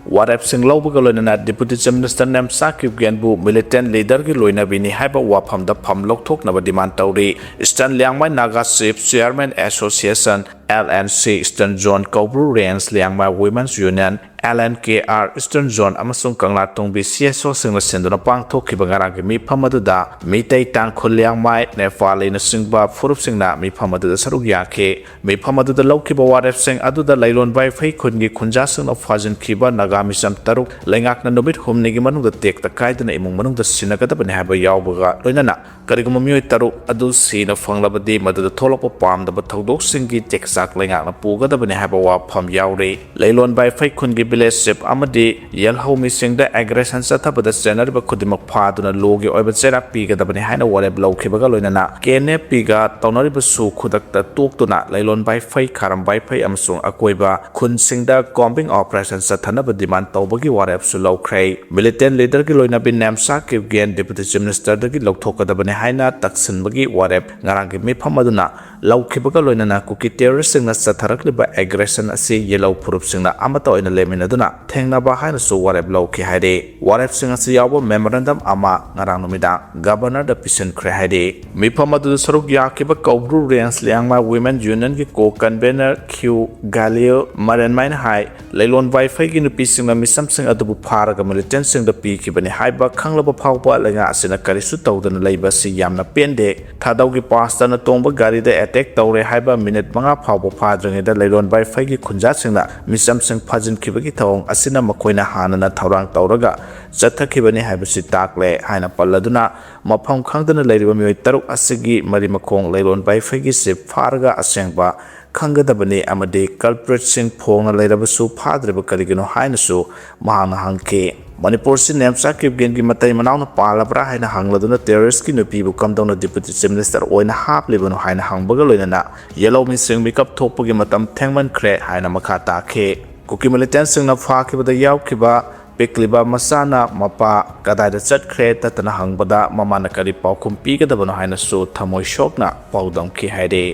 ꯋꯥꯔꯦꯞꯁꯤꯡ ꯂꯧꯕꯒ ꯂꯣꯏꯅꯅ ꯗꯤꯄꯨꯇꯤ ꯆꯤꯐ ꯃꯤꯅꯤꯁꯇꯔ ꯅꯦꯝꯆꯥ ꯀꯤꯞꯒꯦꯟꯕꯨ ꯃꯤꯂꯤꯇꯦꯟ ꯂꯤꯗꯔꯒꯤ ꯂꯣꯏꯅꯕꯤꯅꯤ ꯍꯥꯏꯕ ꯋꯥꯐꯝꯗ ꯐꯝ ꯂꯧꯊꯣꯛꯅꯕ ꯗꯤꯃꯥꯟ ꯇꯧꯔꯤ꯫ Eastern Liangmai Naga chief chairmen association, L N C, eastern zone Koubru range Liangmai women's union, L N K R, eastern zone ꯑꯃꯁꯨꯡ ꯀꯪꯂꯥꯇꯣꯡꯕꯤ ꯁꯤ ꯑꯦꯁ ꯑꯣꯁꯤꯡꯅ ꯁꯤꯟꯗꯨꯅ ꯄꯥꯡꯊꯣꯛꯈꯤꯕ ꯉꯔꯥꯡꯒꯤ ꯃꯤꯐꯝ ꯑꯗꯨꯗ ꯃꯤꯇꯩ, ꯇꯥꯡꯈꯨꯜ, ꯂꯤꯌꯥꯡꯃꯥꯏ, ꯅꯦꯄꯥꯂꯤꯅꯆꯤꯡꯕ ꯐꯨꯔꯨꯞꯁꯤꯡꯅ ꯃꯤꯐꯝ ꯑꯗꯨꯗ ꯁꯔꯨꯛ ꯌꯥꯈꯤ꯫ ꯃꯤꯐꯝ ꯑꯗꯨꯗ ꯂꯧꯈꯤꯕ ꯋꯥꯔꯦꯞꯁꯤꯡ ꯑꯗꯨꯗ ꯂꯩꯂꯣꯟ ꯋꯥꯏꯐꯩ ꯈꯨꯟꯒꯤ ꯈꯨꯟꯖꯥꯁꯤꯡꯅ ꯐꯥꯖꯤꯟꯈꯤꯕ ꯅꯥꯒꯥ ꯃꯤꯆꯝ ꯇꯔꯨꯛ ꯂꯩꯉꯥꯛꯅ ꯅꯨꯃꯤꯠ ꯍꯨꯝꯅꯤꯒꯤ ꯃꯅꯨꯡꯗ ꯇꯦꯛꯇ ꯀꯥꯏꯗꯅ ꯏꯃꯨꯡ ꯃꯅꯨꯡꯗ ꯁꯤꯟꯅꯒꯗꯕꯅꯤ ꯍꯥꯏꯕ ꯌꯥꯎꯕꯒ ꯂꯣꯏꯅꯅ ꯀꯔꯤꯒꯨꯝꯕ ꯃꯤꯑꯣꯏ ꯇꯔꯨꯛ ꯑꯗꯨ ꯁꯤꯅ ꯐꯪꯂꯕꯗꯤ, ꯃꯗꯨꯗ ꯊꯣꯛꯂꯛꯄ ꯄꯥꯝꯗꯕ ꯊꯧꯗꯣꯛꯁꯤꯡꯒꯤ ꯆꯦꯛꯆꯥꯛ ꯂꯩꯉꯥꯛꯅ ꯄꯨꯒꯗꯕꯅꯤ ꯍꯥꯏꯕ ꯋꯥꯐꯝ ꯌꯥꯎꯔꯤ꯫ ꯂꯩꯂꯣꯟ ꯕꯥꯏꯐꯩ ꯈꯨꯟꯒꯤ village chief ꯑꯃꯗꯤ ꯌꯦꯜꯍꯧ ꯃꯤꯁꯤꯡꯗ aggression ꯆꯠꯊꯕꯗ ꯆꯦꯟꯅꯔꯤꯕ ꯈꯨꯗꯤꯡꯃꯛ ꯐꯥꯗꯨꯅ ꯂꯣꯒꯤ ꯑꯣꯏꯕ ꯆꯩꯔꯥꯛ ꯄꯤꯒꯗꯕꯅꯤ ꯍꯥꯏꯅ ꯋꯥꯔꯦꯞ ꯂꯧꯈꯤꯕꯒ ꯂꯣꯏꯅꯅ, ꯀꯦ ꯑꯦꯟ ꯑꯦꯐ ꯄꯤꯒ ꯇꯧꯅꯔꯤꯕꯁꯨ ꯈꯨꯗꯛꯇ ꯇꯣꯛꯇꯨꯅ ꯂꯩꯂꯣꯟ ꯕꯥꯏꯐꯩ, ꯈꯥꯔꯝ ꯕꯥꯏꯐꯩ ꯑꯃꯁꯨꯡ ꯑꯀꯣꯏꯕ ꯈꯨꯟꯁꯤꯡꯗ combing operation ꯆꯠꯊꯅꯕ demand ꯇꯧꯕꯒꯤ ꯋꯥꯔꯦꯞꯁꯨ ꯂꯧꯈ꯭ꯔꯦ꯫ Militant leaderꯒꯤ ꯂꯣꯏꯅꯕꯤ ꯅꯦꯝꯆꯥ ꯀꯤꯞꯒꯦꯟ deputy chief ministerꯗꯒꯤ ꯂꯧꯊꯣꯛꯀꯗꯕꯅꯤ ꯍꯥꯏꯅ ꯇꯛꯁꯤꯟꯕꯒꯤ ꯋꯥꯔꯦꯞ ꯉꯔꯥꯡꯒꯤ ꯃꯤꯐꯝ ꯑꯗꯨꯅ ꯂꯧꯈꯤꯕꯒ ꯂꯣꯏꯅꯅ, ꯀꯨꯀꯤ terroristꯁꯤꯡꯅ ꯆꯠꯊꯔꯛꯂꯤꯕ aggression ꯑꯁꯤ ꯌꯦꯜꯍꯧ ꯐꯨꯔꯨꯞꯁꯤꯡꯅ ꯑꯃꯠꯇ ꯑꯣꯏꯅ ꯂꯦꯞꯃꯤꯟꯅꯗꯨꯅ ꯊꯦꯡꯅꯕ ꯍꯥꯏꯅꯁꯨ ꯋꯥꯔꯦꯞ ꯂꯧꯈꯤ ꯍꯥꯏꯔꯤ꯫ ꯋꯥꯔꯦꯞꯁꯤꯡ ꯑꯁꯤ ꯌꯥꯎꯕ memorandum ꯑꯃ ꯉꯔꯥꯡ ꯅꯨꯃꯤꯗꯥꯡ governorꯗ ꯄꯤꯁꯤꯟꯈ꯭ꯔꯦ ꯍꯥꯏꯔꯤ꯫ ꯃꯤꯐꯝ ꯑꯗꯨꯗ ꯁꯔꯨꯛ ꯌꯥꯈꯤꯕ ꯀꯧꯕ꯭ꯔꯨ Range Liangmai Women Unionꯒꯤ co convenor ꯈ꯭ꯌꯨ ꯒꯥꯂꯤꯌꯣ ꯃꯔꯦꯟꯃꯥꯏꯅ ꯍꯥꯏ, ꯂꯩꯂꯣꯟ ꯕꯥꯏꯐꯩꯒꯤ ꯅꯨꯄꯤꯁꯤꯡꯅ ꯃꯤꯆꯝꯁꯤꯡ ꯑꯗꯨꯕꯨ ꯐꯥꯔꯒ militantꯁꯤꯡꯗ ꯄꯤꯈꯤꯕꯅꯤ ꯍꯥꯏꯕ ꯈꯪꯂꯕ ꯐꯥꯎꯕ ꯂꯩꯉꯥꯛ ꯑꯁꯤꯅ ꯀꯔꯤꯁꯨ ꯇꯧꯗꯅ ꯂꯩꯕ ꯑꯁꯤ ꯌꯥꯝꯅ ꯄꯦꯟꯗꯦ꯫ ꯊꯥꯗꯧꯒꯤ pastorꯅ ꯇꯣꯡꯕ ꯒꯥꯔꯤꯗ attack ꯇꯧꯔꯦ ꯍꯥꯏꯕ minute ꯃꯉꯥ ꯐꯥꯎꯕ ꯐꯥꯗ꯭ꯔꯤꯉꯩꯗ ꯂꯩꯂꯣꯟ ꯕꯥꯏꯐꯩꯒꯤ ꯈꯨꯟꯖꯥꯁꯤꯡꯅ ꯃꯤꯆꯝꯁꯤꯡ ꯐꯥꯖꯤꯟꯈꯤꯕꯒꯤ ꯊꯧꯑꯣꯡ ꯑꯁꯤꯅ ꯃꯈꯣꯏꯅ ꯍꯥꯟꯅꯅ ꯊꯧꯔꯥꯡ ꯇꯧꯔꯒ ꯆꯠꯊꯈꯤꯕꯅꯤ ꯍꯥꯏꯕꯁꯤ ꯇꯥꯛꯂꯦ ꯍꯥꯏꯅ ꯄꯜꯂꯗꯨꯅ, ꯃꯐꯝ ꯈꯪꯗꯅ ꯂꯩꯔꯤꯕ ꯃꯤꯑꯣꯏ ꯇꯔꯨꯛ ꯑꯁꯤꯒꯤ ꯃꯔꯤ ꯃꯈꯣꯡ ꯂꯩꯂꯣꯟ ꯕꯥꯏꯐꯩꯒꯤ chief ꯐꯥꯔꯒ ꯑꯁꯦꯡꯕ ꯈꯪꯒꯗꯕꯅꯤ ꯑꯃꯗꯤ culpritꯁꯤꯡ ꯐꯣꯡꯅ ꯂꯩꯔꯕꯁꯨ ꯐꯥꯗ꯭ꯔꯤꯕ ꯀꯔꯤꯒꯤꯅꯣ ꯍꯥꯏꯅꯁꯨ ꯃꯍꯥꯛꯅ ꯍꯪꯈꯤ꯫ ꯃꯅꯤꯄꯨꯔꯁꯤ ꯅꯦꯝꯆꯥ ꯀꯤꯞꯒꯦꯟꯒꯤ ꯃꯇꯩ ꯃꯅꯥꯎꯅ ꯄꯥꯜꯂꯕ꯭ꯔꯥ ꯍꯥꯏꯅ ꯍꯪꯂꯗꯨꯅ, terroristꯀꯤ ꯅꯨꯄꯤꯕꯨ ꯀꯝꯗꯧꯅ deputy chief minister ꯑꯣꯏꯅ ꯍꯥꯞꯂꯤꯕꯅꯣ ꯍꯥꯏꯅ ꯍꯪꯕꯒ ꯂꯣꯏꯅꯅ, ꯌꯦꯜꯍꯧ ꯃꯤꯁꯤꯡ ꯃꯤꯀꯞ ꯊꯣꯛꯄꯒꯤ ꯃꯇꯝ ꯊꯦꯡꯃꯟꯈ꯭ꯔꯦ ꯍꯥꯏꯅ ꯃꯈꯥ ꯇꯥꯈꯤ꯫ ꯀꯨꯀꯤ militantꯁꯤꯡꯅ ꯐꯥꯈꯤꯕꯗ ꯌꯥꯎꯈꯤꯕ ꯄꯤꯛꯂꯤꯕ ꯃꯆꯥꯅ ꯃꯄꯥ ꯀꯗꯥꯏꯗ ꯆꯠꯈ꯭ꯔꯦ ꯇꯠꯇꯅ ꯍꯪꯕꯗ, ꯃꯃꯥꯅ ꯀꯔꯤ ꯄꯥꯎꯈꯨꯝ ꯄꯤꯒꯗꯕꯅꯣ ꯍꯥꯏꯅꯁꯨ ꯊꯃꯣꯏ ꯁꯣꯛꯅ ꯄꯥꯎꯗꯝꯈꯤ ꯍꯥꯏꯔꯤ꯫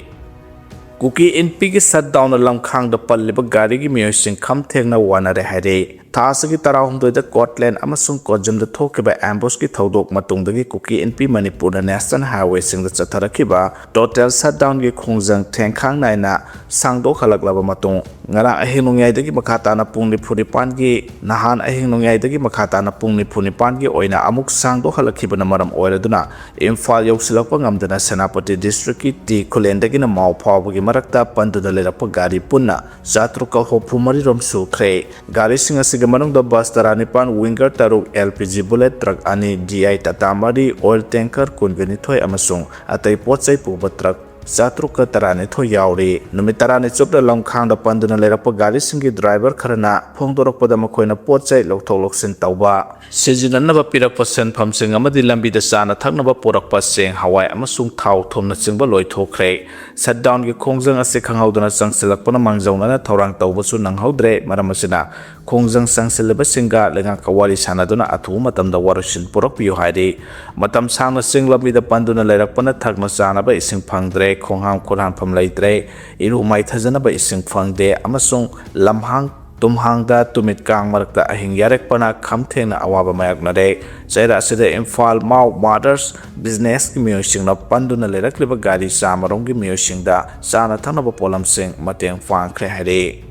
ꯀꯨꯀꯤ ꯏꯟꯄꯤꯒꯤ shutdownꯅ ꯂꯝꯈꯥꯡꯗ ꯄꯜꯂꯤꯕ ꯒꯥꯔꯤꯒꯤ ꯃꯤꯑꯣꯏꯁꯤꯡ ꯈꯝ ꯊꯦꯡꯅ ꯋꯥꯅꯔꯦ ꯍꯥꯏꯔꯤ꯫ ꯊꯥ ꯑꯁꯤꯒꯤ ꯇꯔꯥꯍꯨꯝꯗꯣꯏꯗ ꯀꯣꯠꯂꯦꯟ ꯑꯃꯁꯨꯡ ꯀꯣꯖꯤꯝꯗ ꯊꯣꯛꯈꯤꯕ ambushꯀꯤ ꯊꯧꯗꯣꯛ ꯃꯇꯨꯡꯗꯒꯤ ꯀꯨꯀꯤ ꯏꯟꯄꯤ ꯃꯅꯤꯄꯨꯔꯅ national highwayꯁꯤꯡꯗ ꯆꯠꯊꯔꯛꯈꯤꯕ total shutdownꯒꯤ ꯈꯣꯡꯖꯪ ꯊꯦꯡꯈꯥꯡ ꯅꯥꯏꯅ ꯁꯥꯡꯗꯣꯛꯍꯜꯂꯛꯂꯕ ꯃꯇꯨꯡ, ꯉꯔꯥꯡ ꯑꯍꯤꯡ ꯅꯣꯡꯌꯥꯏꯗꯒꯤ ꯃꯈꯥ ꯇꯥꯅ ꯄꯨꯡ ꯅꯤꯐꯨ ꯅꯤꯄꯥꯟꯒꯤ, ꯅꯍꯥꯟ ꯑꯍꯤꯡ ꯅꯣꯡꯌꯥꯏꯗꯒꯤ ꯃꯈꯥ ꯇꯥꯅ ꯄꯨꯡ ꯅꯤꯐꯨ ꯅꯤꯄꯥꯟꯒꯤ ꯑꯣꯏꯅ ꯑꯃꯨꯛ ꯁꯥꯡꯗꯣꯛꯍꯜꯂꯛꯈꯤꯕꯅ ꯃꯔꯝ ꯑꯣꯏꯔꯗꯨꯅ, ꯏꯝꯐꯥꯜ ꯌꯧꯁꯤꯜꯂꯛꯄ ꯉꯝꯗꯅ ꯁꯦꯅꯥꯄꯇꯤ districtꯀꯤ ꯇꯤ ꯈꯨꯂꯦꯟꯗꯒꯤꯅ ꯃꯥꯎ ꯐꯥꯎꯕꯒꯤ ꯃꯔꯛꯇ ꯄꯟꯗꯨꯅ ꯂꯩꯔꯛꯄ ꯒꯥꯔꯤ ꯄꯨꯟꯅ ꯆꯥꯇ꯭ꯔꯨꯛꯀ ꯍꯨꯝꯐꯨ ꯃꯔꯤ ꯔꯣꯝ ꯁꯨꯈ꯭ꯔꯦ꯫ ꯒꯥꯔꯤꯁꯤꯡ ꯑꯁꯤ ꯃꯅꯨꯡꯗ ꯕꯁ ꯇꯔꯥꯅꯤꯄꯥꯟ, ꯋꯤꯡꯒꯔ ꯇꯔꯨꯛ, L P G bullet truck ꯑꯅꯤ, D I Tata ꯃꯔꯤ, oil tanker ꯀꯨꯟꯒ ꯅꯤꯊꯣꯏ ꯑꯃꯁꯨꯡ ꯑꯇꯩ ꯄꯣꯠ ꯆꯩ ꯄꯨꯕ ꯇ꯭ꯔꯛ ꯆꯥꯇ꯭ꯔꯨꯛꯀ ꯇꯔꯥꯅꯤꯊꯣꯏ ꯌꯥꯎꯔꯤ꯫ ꯅꯨꯃꯤꯠ ꯇꯔꯥꯅꯤ ꯆꯨꯞꯅ ꯂꯝꯈꯥꯡꯗ ꯄꯟꯗꯨꯅ ꯂꯩꯔꯛꯄ ꯒꯥꯔꯤꯁꯤꯡꯒꯤ ꯗ꯭ꯔꯥꯏꯚꯔ ꯈꯔꯅ ꯐꯣꯡꯗꯣꯔꯛꯄꯗ ꯃꯈꯣꯏꯅ ꯄꯣꯠ ꯆꯩ ꯂꯧꯊꯣꯛ ꯂꯧꯁꯤꯟ ꯇꯧꯕ, ꯁꯤꯖꯤꯟꯅꯅꯕ ꯄꯤꯔꯛꯄ ꯁꯦꯟꯐꯝꯁꯤꯡ ꯑꯃꯗꯤ ꯂꯝꯕꯤꯗ ꯆꯥꯅ ꯊꯛꯅꯕ ꯄꯨꯔꯛꯄ ꯆꯦꯡ, ꯍꯋꯥꯏ ꯑꯃꯁꯨꯡ ꯊꯥꯎ ꯊꯨꯝꯅꯆꯤꯡꯕ ꯂꯣꯏꯊꯣꯛꯈ꯭ꯔꯦ꯫ ꯁꯠꯗꯥꯎꯟꯒꯤ ꯈꯣꯡꯖꯪ ꯑꯁꯤ ꯈꯪꯍꯧꯗꯅ ꯆꯪꯁꯤꯜꯂꯛꯄꯅ ꯃꯥꯡꯖꯧꯅꯅ ꯊꯧꯔꯥꯡ ꯇꯧꯕꯁꯨ ꯅꯪꯍꯧꯗ꯭ꯔꯦ꯫ ꯃꯔꯝ ꯑꯁꯤꯅ, ꯈꯣꯡꯖꯪ ꯆꯪꯁꯤꯜꯂꯤꯕꯁꯤꯡꯒ ꯂꯩꯉꯥꯛꯀ ꯋꯥꯔꯤ ꯁꯥꯟꯅꯗꯨꯅ ꯑꯊꯨꯕ ꯃꯇꯝꯗ ꯋꯥꯔꯣꯏꯁꯤꯟ ꯄꯨꯔꯛꯄꯤꯌꯨ ꯍꯥꯏꯔꯤ꯫ ꯃꯇꯝ ꯁꯥꯡꯅ ꯆꯤꯡ ꯂꯝꯕꯤꯗ ꯄꯟꯗꯨꯅ ꯂꯩꯔꯛꯄꯅ ꯊꯛꯅ ꯆꯥꯅꯕ ꯏꯁꯤꯡ ꯐꯪꯗ꯭ꯔꯦ, ꯈꯣꯡꯍꯥꯝ ꯈꯨꯠꯍꯥꯝꯐꯝ ꯂꯩꯇ꯭ꯔꯦ, ꯏꯔꯨ ꯃꯥꯏꯊꯖꯅꯕ ꯏꯁꯤꯡ ꯐꯪꯗꯦ ꯑꯃꯁꯨꯡ ꯂꯝꯍꯥꯡ ꯇꯨꯝꯍꯥꯡꯗ ꯇꯨꯃꯤꯠ ꯀꯥꯡ ꯃꯔꯛꯇ ꯑꯍꯤꯡ ꯌꯥꯔꯦꯛꯄꯅ ꯈꯝ ꯊꯦꯡꯅ ꯑꯋꯥꯕ ꯃꯥꯌꯣꯛꯅꯔꯦ꯫ ꯆꯩꯔꯥ ꯑꯁꯤꯗ ꯏꯝꯐꯥꯜ ꯃꯥꯎ ꯃꯥꯗꯔꯁ ꯕꯤꯖꯤꯅꯦꯁꯀꯤ ꯃꯤꯑꯣꯏꯁꯤꯡꯅ ꯄꯟꯗꯨꯅ ꯂꯩꯔꯛꯂꯤꯕ ꯒꯥꯔꯤ ꯆꯥꯃꯔꯣꯝꯒꯤ ꯃꯤꯑꯣꯏꯁꯤꯡꯗ ꯆꯥꯅ ꯊꯛꯅꯕ ꯄꯣꯠꯂꯝꯁꯤꯡ ꯃꯇꯦꯡ ꯄꯥꯡꯈ꯭ꯔꯦ ꯍꯥꯏꯔꯤ꯫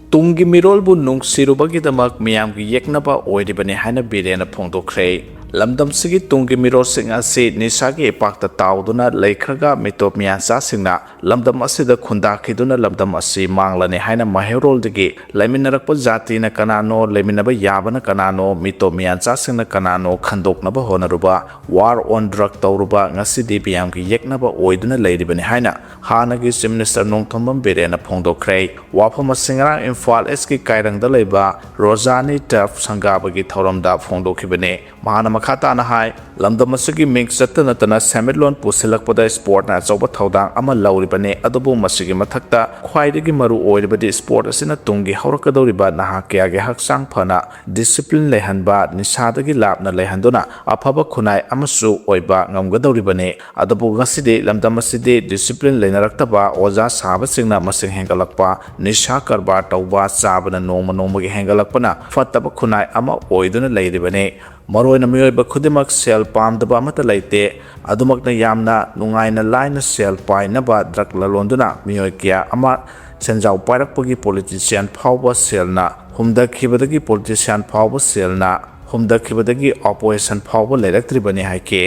ꯇꯨꯡꯒꯤ ꯃꯤꯔꯣꯜꯕꯨ ꯅꯨꯡꯁꯤꯔꯨꯕꯒꯤꯗꯃꯛ ꯃꯤꯌꯥꯝꯒꯤ ꯌꯦꯛꯅꯕ ꯑꯣꯏꯔꯤꯕꯅꯤ ꯍꯥꯏꯅ ꯕꯤꯔꯦꯟꯅ ꯐꯣꯡꯗꯣꯛꯈ꯭ꯔꯦ꯫ ꯂꯝꯗꯝꯁꯤꯒꯤ ꯇꯨꯡꯒꯤ ꯃꯤꯔꯣꯜꯁꯤꯡ ꯑꯁꯤ ꯅꯤꯁꯥꯒꯤ ꯏꯄꯥꯛꯇ ꯇꯥꯎꯗꯨꯅ ꯂꯩꯈ꯭ꯔꯒ ꯃꯤꯇꯣꯞ ꯃꯤꯌꯥꯟꯆꯥꯁꯤꯡꯅ ꯂꯝꯗꯝ ꯑꯁꯤꯗ ꯈꯨꯟꯗꯥꯈꯤꯗꯨꯅ ꯂꯝꯗꯝ ꯑꯁꯤ ꯃꯥꯡꯂꯅꯤ ꯍꯥꯏꯅ ꯃꯩꯍꯧꯔꯣꯜꯗꯒꯤ ꯂꯩꯃꯤꯟꯅꯔꯛꯄ ꯖꯥꯇꯤꯅ ꯀꯅꯥꯅꯣ, ꯂꯩꯃꯤꯟꯅꯕ ꯌꯥꯕꯅ ꯀꯅꯥꯅꯣ, ꯃꯤꯇꯣꯞ ꯃꯤꯌꯥꯟꯆꯥꯁꯤꯡꯅ ꯀꯅꯥꯅꯣ ꯈꯟꯗꯣꯛꯅꯕ ꯍꯣꯠꯅꯔꯨꯕ war on drug ꯇꯧꯔꯨꯕ ꯉꯁꯤꯗꯤ ꯃꯤꯌꯥꯝꯒꯤ ꯌꯦꯛꯅꯕ ꯑꯣꯏꯗꯨꯅ ꯂꯩꯔꯤꯕꯅꯤ ꯍꯥꯏꯅ ꯍꯥꯟꯅꯒꯤ Chief Minister ꯅꯣꯡꯊꯣꯝꯕꯝ ꯕꯤꯔꯦꯟꯅ ꯐꯣꯡꯗꯣꯛꯈ꯭ꯔꯦ꯫ ꯋꯥꯐꯝ ꯑꯁꯤ ꯉꯔꯥꯡ ꯏꯝꯐꯥꯜ East ꯀꯤ ꯀꯥꯏꯔꯪꯗ ꯂꯩꯕ ꯔꯣꯖꯥꯅꯤ ꯇꯔꯐ ꯁꯪꯒꯥꯕꯒꯤ ꯊꯧꯔꯝꯗ ꯐꯣꯡꯗꯣꯛꯈꯤꯕꯅꯤ꯫ ꯃꯍꯥꯛꯅ ꯃꯈꯥ ꯇꯥꯅ ꯍꯥꯏ, ꯂꯝꯗꯝ ꯑꯁꯤꯒꯤ ꯃꯤꯡꯆꯠꯇ ꯅꯠꯇꯅ ꯁꯦꯟꯃꯤꯠꯂꯣꯟ ꯄꯨꯁꯤꯜꯂꯛꯄꯗ sportꯅ ꯑꯆꯧꯕ ꯊꯧꯗꯥꯡ ꯑꯃ ꯂꯧꯔꯤꯕꯅꯤ, ꯑꯗꯨꯕꯨ ꯃꯁꯤꯒꯤ ꯃꯊꯛꯇ ꯈ꯭ꯋꯥꯏꯗꯒꯤ ꯃꯔꯨ ꯑꯣꯏꯔꯤꯕꯗꯤ sport ꯑꯁꯤꯅ ꯇꯨꯡꯒꯤ ꯍꯧꯔꯛꯀꯗꯧꯔꯤꯕ ꯅꯍꯥ ꯀꯌꯥꯒꯤ ꯍꯛꯆꯥꯡ ꯐꯅ, discipline ꯂꯩꯍꯟꯕ, ꯅꯤꯁꯥꯗꯒꯤ ꯂꯥꯞꯅ ꯂꯩꯍꯟꯗꯨꯅ ꯑꯐꯕ ꯈꯨꯟꯅꯥꯏ ꯑꯃꯁꯨ ꯑꯣꯏꯕ ꯉꯝꯒꯗꯧꯔꯤꯕꯅꯤ꯫ ꯑꯗꯨꯕꯨ ꯉꯁꯤꯗꯤ ꯂꯝꯗꯝ ꯑꯁꯤꯗꯤ discipline ꯂꯩꯅꯔꯛꯇꯕ, ꯑꯣꯖꯥ ꯁꯥꯕꯁꯤꯡꯅ ꯃꯁꯤꯡ ꯍꯦꯟꯒꯠꯂꯛꯄ, ꯅꯤꯁꯥ ꯀꯔꯕꯥꯔ ꯇꯧꯕ, ꯆꯥꯕꯅ ꯅꯣꯡꯃ ꯅꯣꯡꯃꯒꯤ ꯍꯦꯟꯒꯠꯂꯛꯄꯅ ꯐꯠꯇꯕ ꯈꯨꯟꯅꯥꯏ ꯑꯃ ꯑꯣꯏꯗꯨꯅ ꯂꯩꯔꯤꯕꯅꯤ꯫ ꯃꯔꯨꯑꯣꯏꯅ ꯃꯤꯑꯣꯏꯕ ꯈꯨꯗꯤꯡꯃꯛ ꯁꯦꯜ ꯄꯥꯝꯗꯕ ꯑꯃꯠꯇ ꯂꯩꯇꯦ꯫ ꯑꯗꯨꯃꯛꯅ ꯌꯥꯝꯅ ꯅꯨꯡꯉꯥꯏꯅ ꯂꯥꯏꯅ ꯁꯦꯜ ꯄꯥꯏꯅꯕ drug ꯂꯂꯣꯟꯗꯨꯅ ꯃꯤꯑꯣꯏ ꯀꯌꯥ ꯑꯃ ꯁꯦꯟꯖꯥꯎ ꯄꯥꯏꯔꯛꯄꯒꯤ politician ꯐꯥꯎꯕ ꯁꯦꯜꯅ ꯍꯨꯝꯊꯈꯤꯕꯗꯒꯤ politician ꯐꯥꯎꯕ ꯁꯦꯜꯅ ꯍꯨꯝꯊꯈꯤꯕꯗꯒꯤ opposition ꯐꯥꯎꯕ ꯂꯩꯔꯛꯇ꯭ꯔꯤꯕꯅꯤ ꯍꯥꯏꯈꯤ꯫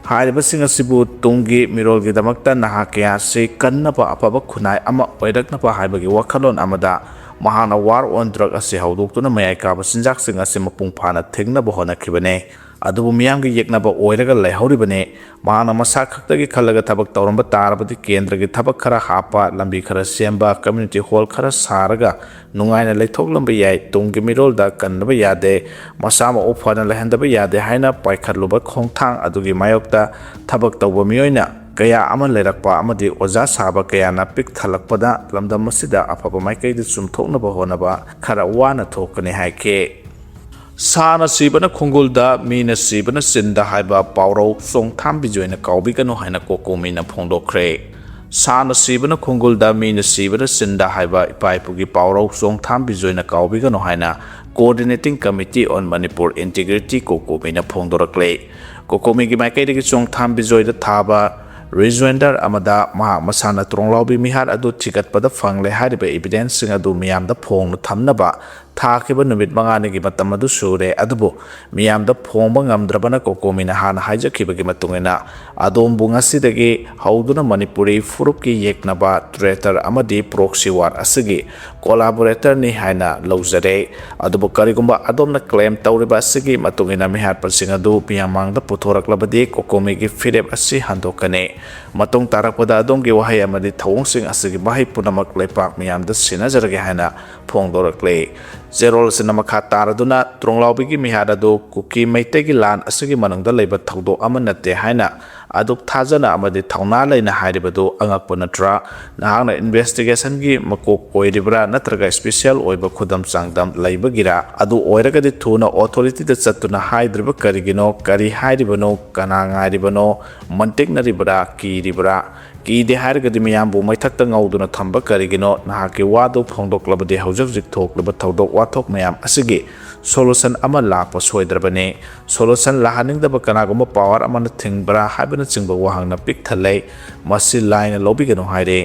ꯍꯥꯏꯔꯤꯕꯁꯤꯡ ꯑꯁꯤꯕꯨ ꯇꯨꯡꯒꯤ ꯃꯤꯔꯣꯜꯒꯤꯗꯃꯛꯇ ꯅꯍꯥ ꯀꯌꯥ ꯑꯁꯤ ꯀꯟꯅꯕ ꯑꯐꯕ ꯈꯨꯟꯅꯥꯏ ꯑꯃ ꯑꯣꯏꯔꯛꯅꯕ ꯍꯥꯏꯕꯒꯤ ꯋꯥꯈꯜꯂꯣꯟ ꯑꯃꯗ ꯃꯍꯥꯛꯅ War on Drug ꯑꯁꯤ ꯍꯧꯗꯣꯛꯇꯨꯅ ꯃꯌꯥꯏ ꯀꯥꯕ ꯆꯤꯟꯖꯥꯛꯁꯤꯡ ꯑꯁꯤ ꯃꯄꯨꯡ ꯐꯥꯅ ꯊꯤꯡꯅꯕ ꯍꯣꯠꯅꯈꯤꯕꯅꯤ꯫ ꯑꯗꯨꯕꯨ ꯃꯤꯌꯥꯝꯒꯤ ꯌꯦꯛꯅꯕ ꯑꯣꯏꯔꯒ ꯂꯩꯍꯧꯔꯤꯕꯅꯤ꯫ ꯃꯍꯥꯛꯅ ꯃꯁꯥ ꯈꯛꯇꯒꯤ ꯈꯜꯂꯒ ꯊꯕꯛ ꯇꯧꯔꯝꯕ ꯇꯥꯔꯕꯗꯤ ꯀꯦꯟꯗ꯭ꯔꯒꯤ ꯊꯕꯛ ꯈꯔ ꯍꯥꯞꯄ, ꯂꯝꯕꯤ ꯈꯔ ꯁꯦꯝꯕ, community hall ꯈꯔ ꯁꯥꯔꯒ ꯅꯨꯡꯉꯥꯏꯅ ꯂꯩꯊꯣꯛꯂꯝꯕ ꯌꯥꯏ꯫ ꯇꯨꯡꯒꯤ ꯃꯤꯔꯣꯜꯗ ꯀꯟꯗꯕ ꯌꯥꯗꯦ, ꯃꯁꯥ ꯃꯎ ꯐꯅ ꯂꯩꯍꯟꯗꯕ ꯌꯥꯗꯦ ꯍꯥꯏꯅ ꯄꯥꯏꯈꯠꯂꯨꯕ ꯈꯣꯡꯊꯥꯡ ꯑꯗꯨꯒꯤ ꯃꯥꯌꯣꯛꯇ ꯊꯕꯛ ꯇꯧꯕ ꯃꯤꯑꯣꯏꯅ ꯀꯌꯥ ꯑꯃ ꯂꯩꯔꯛꯄ ꯑꯃꯗꯤ ꯑꯣꯖꯥ ꯁꯥꯕ ꯀꯌꯥꯅ ꯄꯤꯛ ꯊꯜꯂꯛꯄꯗ ꯂꯝꯗꯝ ꯑꯁꯤꯗ ꯑꯐꯕ ꯃꯥꯏꯀꯩꯗ ꯆꯨꯝꯊꯣꯛꯅꯕ ꯍꯣꯠꯅꯕ ꯈꯔ ꯋꯥꯅ ꯊꯣꯛꯀꯅꯤ ꯍꯥꯏꯈꯤ꯫ ꯁꯥꯅ ꯁꯤꯕꯅ ꯈꯣꯡꯒꯨꯜꯗ, ꯃꯤꯅ ꯁꯤꯕꯅ ꯆꯤꯟꯗ ꯍꯥꯏꯕ ꯄꯥꯎꯔꯧ ꯆꯣꯡꯊꯥꯝ ꯕꯤꯖꯣꯏꯅ ꯀꯥꯎꯕꯤꯒꯅꯨ ꯍꯥꯏꯅ ꯀꯣꯀꯣꯃꯤꯅ ꯐꯣꯡꯗꯣꯛꯈ꯭ꯔꯦ꯫ ꯁꯥꯅ ꯁꯤꯕꯅ ꯈꯣꯡꯒꯨꯜꯗ, ꯃꯤꯅ ꯁꯤꯕꯅ ꯆꯤꯟꯗ ꯍꯥꯏꯕ ꯏꯄꯥ ꯏꯄꯨꯒꯤ ꯄꯥꯎꯔꯧ ꯆꯣꯡꯊꯥꯝ ꯕꯤꯖꯣꯏꯅ ꯀꯥꯎꯕꯤꯒꯅꯨ ꯍꯥꯏꯅ Coordinating Committee on Manipur Integrity ꯀꯣꯀꯣꯃꯤꯅ ꯐꯣꯡꯗꯣꯔꯛꯂꯦ꯫ ꯀꯣꯀꯣꯃꯤꯒꯤ ꯃꯥꯏꯀꯩꯗꯒꯤ ꯆꯣꯡꯊꯥꯝ ꯕꯤꯖꯣꯏꯗ ꯊꯥꯕ rejoinder ꯑꯃꯗ ꯃꯍꯥꯛ ꯃꯁꯥꯅ ꯇ꯭ꯔꯣꯡꯂꯥꯎꯕꯤ ꯃꯤꯍꯥꯠ ꯑꯗꯨ ꯊꯤꯒꯠꯄꯗ ꯐꯪꯂꯦ ꯍꯥꯏꯔꯤꯕ evidenceꯁꯤꯡ ꯑꯗꯨ ꯃꯤꯌꯥꯝꯗ ꯐꯣꯡꯅ ꯊꯝꯅꯕ ꯊꯥꯈꯤꯕ ꯅꯨꯃꯤꯠ ꯃꯉꯥꯅꯤꯒꯤ ꯃꯇꯝ ꯑꯗꯨ ꯁꯨꯔꯦ, ꯑꯗꯨꯕꯨ ꯃꯤꯌꯥꯝꯗ ꯐꯣꯡꯕ ꯉꯝꯗ꯭ꯔꯕꯅ ꯀꯣꯀꯣꯃꯤꯅ ꯍꯥꯟꯅ ꯍꯥꯏꯖꯈꯤꯕꯒꯤ ꯃꯇꯨꯡ ꯏꯟꯅ ꯑꯗꯣꯝꯕꯨ ꯉꯁꯤꯗꯒꯤ ꯍꯧꯗꯨꯅ ꯃꯅꯤꯄꯨꯔꯤ ꯐꯨꯔꯨꯞꯀꯤ ꯌꯦꯛꯅꯕ traitor ꯑꯃꯗꯤ proxy war ꯑꯁꯤꯒꯤ collaboratorꯅꯤ ꯍꯥꯏꯅ ꯂꯧꯖꯔꯦ꯫ ꯑꯗꯨꯕꯨ ꯀꯔꯤꯒꯨꯝꯕ ꯑꯗꯣꯝꯅ claim ꯇꯧꯔꯤꯕ ꯑꯁꯤꯒꯤ ꯃꯇꯨꯡ ꯏꯟꯅ ꯃꯤꯍꯥꯠꯄꯁꯤꯡ ꯑꯗꯨ ꯃꯤꯌꯥꯝ ꯃꯥꯡꯗ ꯄꯨꯊꯣꯔꯛꯂꯕꯗꯤ ꯀꯣꯀꯣꯃꯤꯒꯤ ꯐꯤꯔꯦꯞ ꯑꯁꯤ ꯍꯟꯗꯣꯛꯀꯅꯤ꯫ ꯃꯇꯨꯡ ꯇꯥꯔꯛꯄꯗ ꯑꯗꯣꯝꯒꯤ ꯋꯥꯍꯩ ꯑꯃꯗꯤ ꯊꯧꯑꯣꯡꯁꯤꯡ ꯑꯁꯤꯒꯤ ꯃꯍꯩ ꯄꯨꯝꯅꯃꯛ ꯂꯩꯄꯥꯛ ꯃꯤꯌꯥꯝꯗ ꯁꯤꯟꯅꯖꯔꯒꯦ ꯍꯥꯏꯅ ꯐꯣꯡꯗꯣꯔꯛꯂꯦ꯫ ꯆꯦꯔꯣꯜ ꯑꯁꯤꯅ ꯃꯈꯥ ꯇꯥꯔꯗꯨꯅ ꯇ꯭ꯔꯣꯡꯂꯥꯎꯕꯤꯒꯤ ꯃꯤꯍꯥꯠ ꯑꯗꯨ ꯀꯨꯀꯤ ꯃꯩꯇꯩꯒꯤ ꯂꯥꯟ ꯑꯁꯤꯒꯤ ꯃꯅꯨꯡꯗ ꯂꯩꯕ ꯊꯧꯗꯣꯛ ꯑꯃ ꯅꯠꯇꯦ ꯍꯥꯏꯅ ꯑꯗꯨꯛ ꯊꯥꯖꯅ ꯑꯃꯗꯤ ꯊꯧꯅꯥ ꯂꯩꯅ ꯍꯥꯏꯔꯤꯕꯗꯨ ꯑꯉꯛꯄ ꯅꯠꯇ꯭ꯔꯥ? ꯅꯍꯥꯛꯅ investigationꯒꯤ ꯃꯀꯣꯛ ꯑꯣꯏꯔꯤꯕ꯭ꯔꯥ ꯅꯠꯇ꯭ꯔꯒ special ꯑꯣꯏꯕ ꯈꯨꯗꯝ ꯆꯥꯡꯗꯝ ꯂꯩꯕꯒꯤꯔꯥ? ꯑꯗꯨ ꯑꯣꯏꯔꯒꯗꯤ ꯊꯨꯅ authorityꯗ ꯆꯠꯇꯨꯅ ꯍꯥꯏꯗ꯭ꯔꯤꯕ ꯀꯔꯤꯒꯤꯅꯣ? ꯀꯔꯤ ꯍꯥꯏꯔꯤꯕꯅꯣ? ꯀꯅꯥ ꯉꯥꯏꯔꯤꯕꯅꯣ? ꯃꯟꯇꯤꯛꯅꯔꯤꯕ꯭ꯔꯥ? ꯀꯤꯔꯤꯕ꯭ꯔꯥ? ꯀꯤꯗꯦ ꯍꯥꯏꯔꯒꯗꯤ ꯃꯤꯌꯥꯝꯕꯨ ꯃꯩꯊꯛꯇ ꯉꯧꯗꯨꯅ ꯊꯝꯕ ꯀꯔꯤꯒꯤꯅꯣ? ꯅꯍꯥꯛꯀꯤ ꯋꯥꯗꯨ ꯐꯣꯡꯗꯣꯛꯂꯕꯗꯤ ꯍꯧꯖꯤꯛ ꯍꯧꯖꯤꯛ ꯊꯣꯛꯂꯤꯕ ꯊꯧꯗꯣꯛ ꯋꯥꯊꯣꯛ ꯃꯌꯥꯝ ꯑꯁꯤꯒꯤ solution ꯑꯃ ꯂꯥꯛꯄ ꯁꯣꯏꯗ꯭ꯔꯕꯅꯤ꯫ Solution ꯂꯥꯛꯍꯟꯅꯤꯡꯗꯕ ꯀꯅꯥꯒꯨꯝꯕ power ꯑꯃꯅ ꯊꯤꯡꯕ꯭ꯔꯥ ꯍꯥꯏꯕꯅꯆꯤꯡꯕ ꯋꯥꯍꯪꯅ ꯄꯤꯛ ꯊꯜꯂꯦ꯫ ꯃꯁꯤ ꯂꯥꯏꯅ ꯂꯧꯕꯤꯒꯅꯨ ꯍꯥꯏꯔꯦ꯫